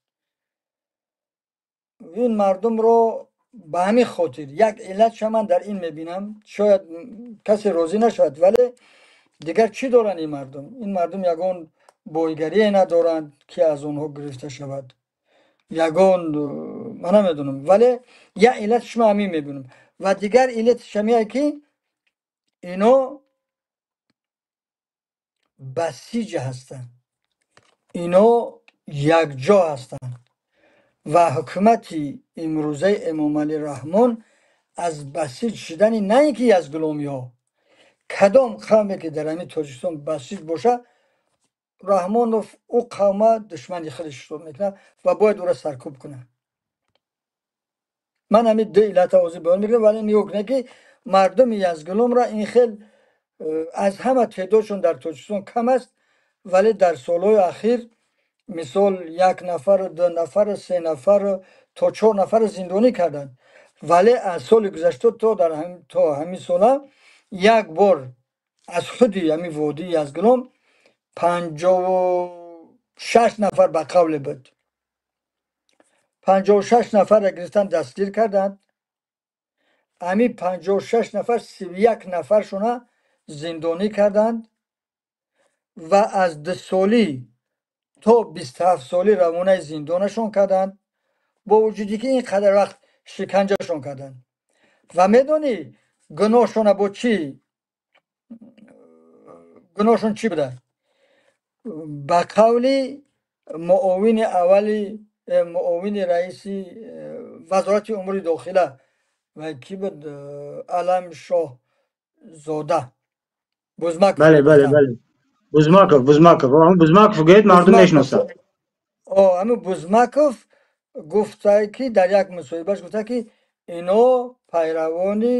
Ин мардумро ба ҳамин хотир, як иллатша ман дар ин мебинам. Шояд касе розӣ нашавад, вале дигар чӣ доранд ин мардум? Ин мардум ягон бойгарие надоранд, ки аз онҳо гирифта шавад, ягон, ман намедонам, вале як иллатш ман ҳамин мебинам. Ва дигар иллатш ҳамие, ки ино басиҷ ҳастанд, ино якҷо ҳастанд ва ҳукумати имрӯзаи Эмомалӣ Раҳмон аз басиҷ шудани на ин ки язгуломиҳо, кадом қавме ки дар ҳамин Тоҷикистон басиҷ бошад, Раҳмонов ӯ қавма душмани худаш ҳисоб мекунад ва бояд ӯро саркӯб кунад. Ман ҳамин ду иллата ҳозир баён мекунам. Вале нигоҳ кунед, ки мардуми Язгуломро ин хел аз ҳама теъдодшон дар Тоҷикистон кам аст, вале дар солҳои ахир, мисол, як нафару, ду нафару, се нафару то чор нафарро зиндонӣ карданд. Вале аз соли гузашта то ҳамин сола як бор аз худи ҳамин водии Язгулом 56 нафар, ба қавле буд, 56 нафарро гирифтан, дастгир карданд. Ҳамин 56 нафар, 31 нафаршона зиндонӣ карданд ва аз 2 солӣ то 27 солӣ равонаи зиндонашон карданд. Бо вуҷуде ки ин қадар вақт шиканҷашон карданд. Ва медонӣ, гуноҳшона бо чӣ, гуноҳшон чӣ буда? Ба қавли муовини аввали муовини раиси Вазорати умури дохила ва кӣ буд, Аламшоҳзода Бузмаков. Бале. Бузмаков, Бузмаков. Бузмаков гӯед, мардум мешиносад. Ҳамин Бузмаков гуфта, ки дар як мусоҳибаш гуфта, ки ино пайравони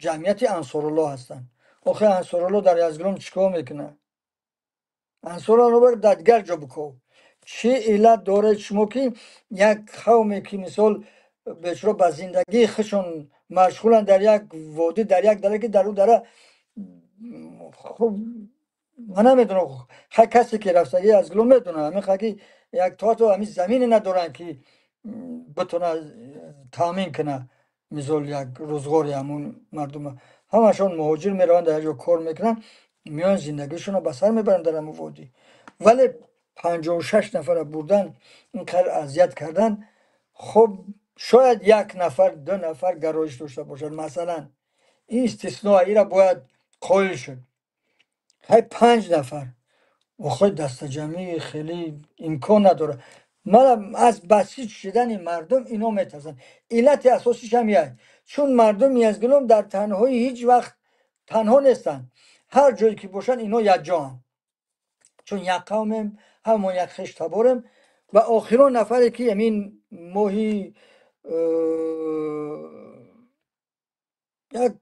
ҷамъияти Ансорулло ҳастанд. Охи, Ансорулло дар Язгулом чӣ кор мекунад? Ансорулло дар дигар ҷо биков. Чӣ иллат доред шумо, ки як қавме, ки мисол бечора ба зиндагии худшон машғуланд, дар як водӣ, дар як дара, ки дар ӯ дара, хуб, ман намедонам, ҳар касе ки рафтагӣ Язгулом медонад, ҳамин ки як то ҳамин замине надоранд, ки битонад таъмин кунад, мисол, як рӯзғори ҳамун мардума. Ҳамашон муҳоҷир мераванд, дар як ҷо кор мекунанд, меоянд, зиндагишонро ба сар мебаранд дар ҳамун водӣ. Вале 56 нафара бурдан, ин қадр азият кардан. Хуб, шояд як нафар, ду нафар гароиш дошта бошад, масалан, ин истисно, ира бояд қоил шуд. Ҳай, панҷ нафар, охои, дастаҷамъӣ хеле имкон надорад. Мана, аз басиҷ шудани мардум ино метарсанд. Иллати асосиш ҳам як, чун мардуми Язгулом дар танҳоӣ ҳеҷ вақт танҳо нестанд. Ҳар ҷое ки бошанд, ино якҷоанд, чун як қавмем, ҳамон як хеш таборем. Ва охирон нафаре, ки ҳамин моҳи як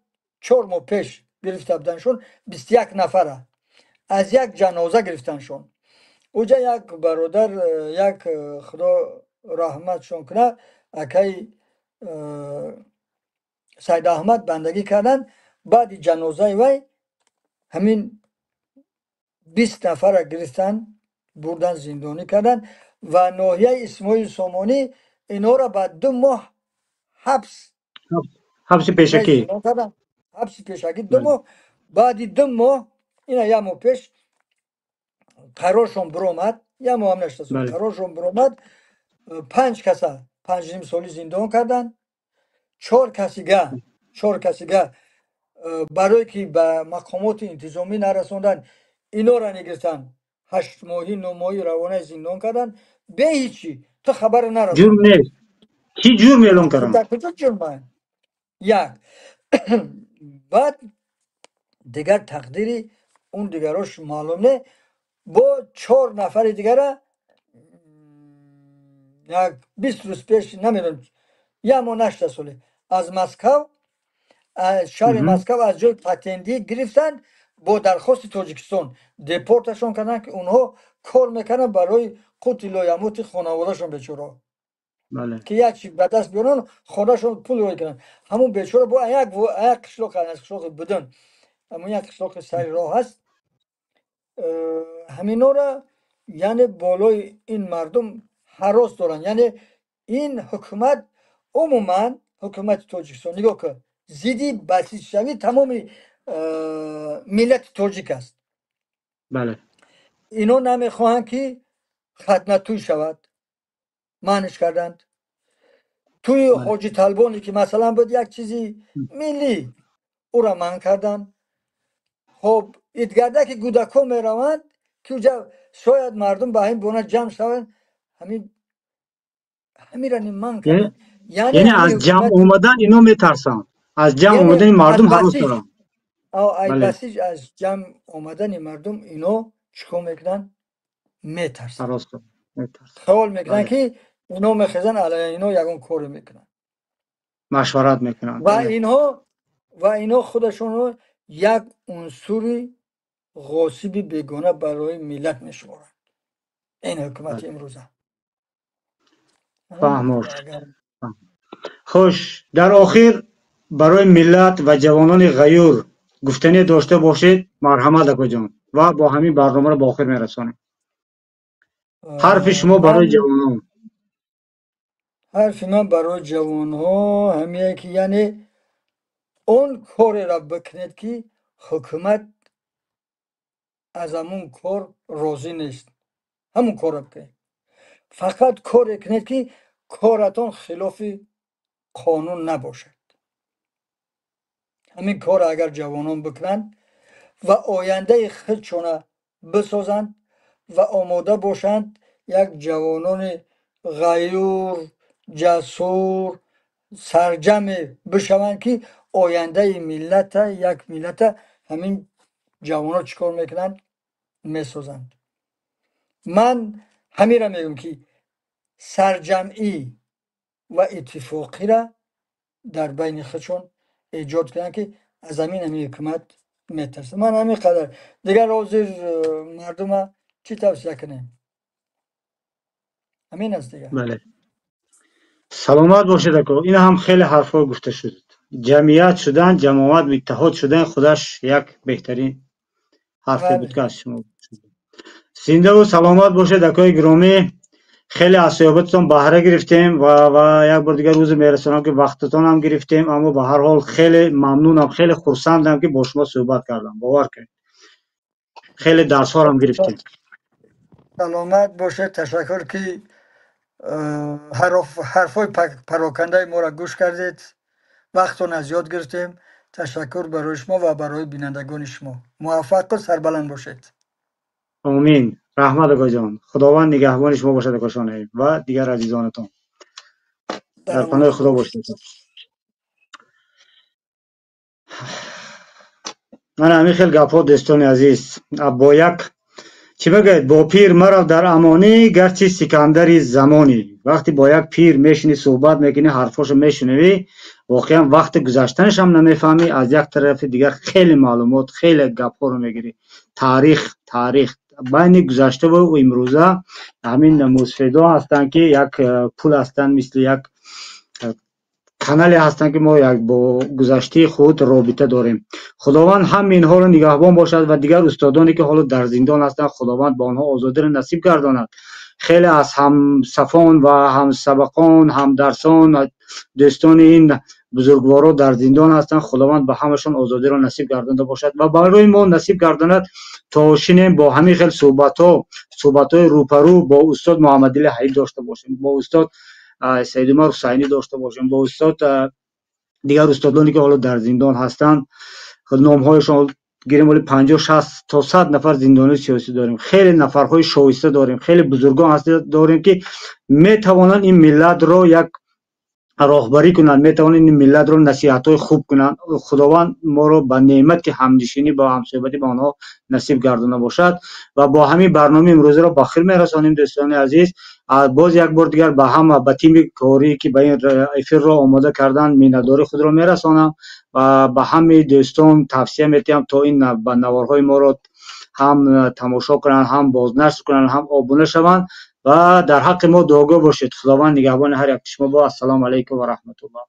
4 моҳ пеш гирифта буданшон, 21 нафара аз як ҷаноза гирифтаншон. Уҷа як бародар, як, худо раҳматшон кунад, акаи Сайдаҳмад бандагӣ карданд. Баъди ҷанозаи вай ҳамин 20 нафара гирифтанд, бурдан, зиндонӣ карданд ва ноҳияи Исмоили Сомонӣ инҳоро ба 2 моҳ ҳабс Ҳабси пешакӣ. Карданд, ҳабси пешакӣ 2 моҳ. Баъди 2 моҳ, ина як моҳ пеш қароршон биромад, як моҳ ҳам нашта, қароршон биромад. Панҷ каса 5,5 соли зиндон карданд. Чор касига барое ки ба мақомоти интизомӣ нарасонданд, инора нагирифтанд, 8 моҳӣ, 9 моҳӣ равонаи зиндон карданд, бе ҳичи ту хабаре нарасонд. Ҷурм нест. Чӣ ҷурм эълон карданд? Дар куҷо ҷурма? Як баъд дигар тақдири он дигарош маълум не. Бо чор нафари дигара як 20 рӯз пеш, намедонам, як моҳ нашта соле, аз Москав, аз шаҳри Москав, аз ҷои патентӣ гирифтанд, бо дархости Тоҷикистон депорташон карданд, ки онҳо кор мекарданд барои қути лоямути хонаводашон, бечораҳо, ки як чи ба даст биёранд, хонашон пул рой кунанд. Ҳамун бечора бо як қишлоқ, аз қишлоқи Будун, ҳамун як қишлоқи сари роҳ ҳаст. Ҳаминора, яъне болои ин мардум ҳарос доранд. Яъне ин ҳукумат, умуман ҳукумати Тоҷикистон, нигоҳ кун, зидди басиҷшавии тамоми миллати тоҷик аст. Ино намехоҳанд, ки хатнатӯй шавад, манъш карданд. Тӯи Ҳоҷи Талбоне, ки масалан буд, як чизи миллӣ, ӯра манъ карданд. Хоб, идгарда, ки кӯдакҳо мераванд, ки уҷа шояд мардум ба ҳамин бона ҷамъ шаванд, ҳамира манъ карданд. Яъне аз ҷамъ омадан ино метарсанд, аз ҷамъ омадани мардум ҳарос доранд. Ай басиҷ, аз ҷамъ омадани мардум ино чӣ кор мекунанд? Метарсанд, хаёл мекунанд, ки ино мехезанд, алайҳи ино ягон коре мекунанд. Машварат мекунанд. Ва инҳо худашонро як унсури ғосиби бегона барои миллат мешуморанд, ин ҳукумати имрӯза. Фаҳмош. Хуш, дар охир барои миллат ва ҷавонони ғаюр гуфтане дошта бошед, марҳамат, акоҷон, ва бо ҳамин барномаро ба охир мерасонем. Ҳарфи шумо барои ҷавонон. Ҳарфи ман барои ҷавонҳо ҳамие, ки яъне он кореро бикунед, ки ҳукумат аз ҳамун кор розӣ нест, ҳамун корро бикунед. Фақат коре кунед, ки коратон хилофи қонун набошад. Ҳамин корро агар ҷавонон бикунанд ва ояндаи худшона бисозанд ва омода бошанд, як ҷавонони ғаюр, ҷасур, сарҷаме бишаванд, ки ояндаи миллата, як миллата ҳамин. Ҷавонҳо чӣ кор мекунанд? Месозанд. Ман ҳамира мегӯям, ки сарҷамъӣ ва иттифоқира дар байни худшон эҷод кунанд, ки аз ҳамин ҳамин ҳукумат метарсад. Ман ҳамин қадар. Дигар ҳозир мардума чӣ тавсия кунем? Ҳамин аст дигар. Бале, саломат бошед, ако. Ин ҳам хеле ҳарфҳо гуфта шуд. Ҷамъият шудан, ҷамоат, иттиҳод шудан худаш як беҳтарин ҳарфе буд, ки аз шумо. Зиндаву саломат бошед, акои гиромӣ. Хеле аз суҳбататон баҳра гирифтем ва як бор дигар узр мерасонам, ки вақтатонам гирифтем, аммо ба ҳар ҳол хеле мамнунам, хеле хурсандам, ки бо шумо суҳбат кардам. Бовар кунед, хеле дарсҳоам гирифтем. Саломат бошед. Ташаккур, ки ҳарфҳои парокандаи моро гӯш кардед, вақтон аз ёд гирифтем. Ташаккур барои шумо ва барои бинандагони шумо. Муваффақу сарбаланд бошед. Омин. Раҳмат, акоҷон. Худованд нигаҳбони шумо бошад, акошон, ва дигар азизонатон. Дар паноҳи Худо бошед. Ман ҳамин хел гапҳо, дӯстони азиз. Бо як чӣ мегӯяд: бо пир марав дар амонӣ, гарчи сикандари замонӣ. Вақте бо як пир мешинӣ, суҳбат мекунӣ, ҳарфҳошо мешунавӣ, воқеан вақти гузаштанашам намефаҳмӣ. Аз як тарафи дигар хеле маълумот, хеле гапҳоро мегирӣ. Таърих байни гузаштаву имрӯза ҳамин мусфидо ҳастанд, ки як пул ҳастанд, мисли як канале ҳастанд, ки мо як бо гузаштаи худ робита дорем. Худованд ҳам инҳоро нигаҳбон бошад ва дигар устодоне, ки ҳоло дар зиндон ҳастанд, Худованд ба онҳо озодиро насиб гардонад. Хеле аз ҳамсафон ва ҳамсабақон, ҳамдарсон, дӯстони ин бузургворо дар зиндон ҳастанд. Худованд ба ҳамашон озодиро насиб гардонда бошад ва барои мо насиб гардонад, то шинем бо ҳамин хел суҳбатҳо, суҳбатҳои рӯпарӯ бо устод Муҳаммадалӣ Ҳабиб дошта бошем, бо устод Саидумар Ҳусайнӣ дошта бошем, бо устод дигар устодоне, ки ҳоло дар зиндон ҳастанд. Номҳояшон гирем, вале 50, 60 то 100 нафар зиндонии сиёсӣ дорем. Хеле нафарҳои шоиста дорем, хеле бузургон ҳаст дорем, ки метавонанд ин миллатро як роҳбарӣ кунанд, метавонанд ин миллатро насиҳатҳои хуб кунанд. Худованд моро ба неъмати ҳамнишинӣ, ба ҳамсӯҳбатӣ ба онҳо насиб гардона бошад. Ва бо ҳамин барномаи имрӯзаро ба хир мерасонем, дӯстони азиз. Боз як бор дигар ба ҳама, ба тими корӣ, ки ба ин эфирро омода карданд, миннатдории худро мерасонам ва ба ҳамаи дӯстон тавсия метиҳам, то ин ба наворҳои моро ҳам тамошо кунанд, ҳам бознашр кунанд, ҳам обуна шаванд ва дар ҳаққи мо дуогӯ бошед. Худованд нигаҳбони ҳар яки шумо бо. Ассалому алайкум ва раҳматуллоҳ.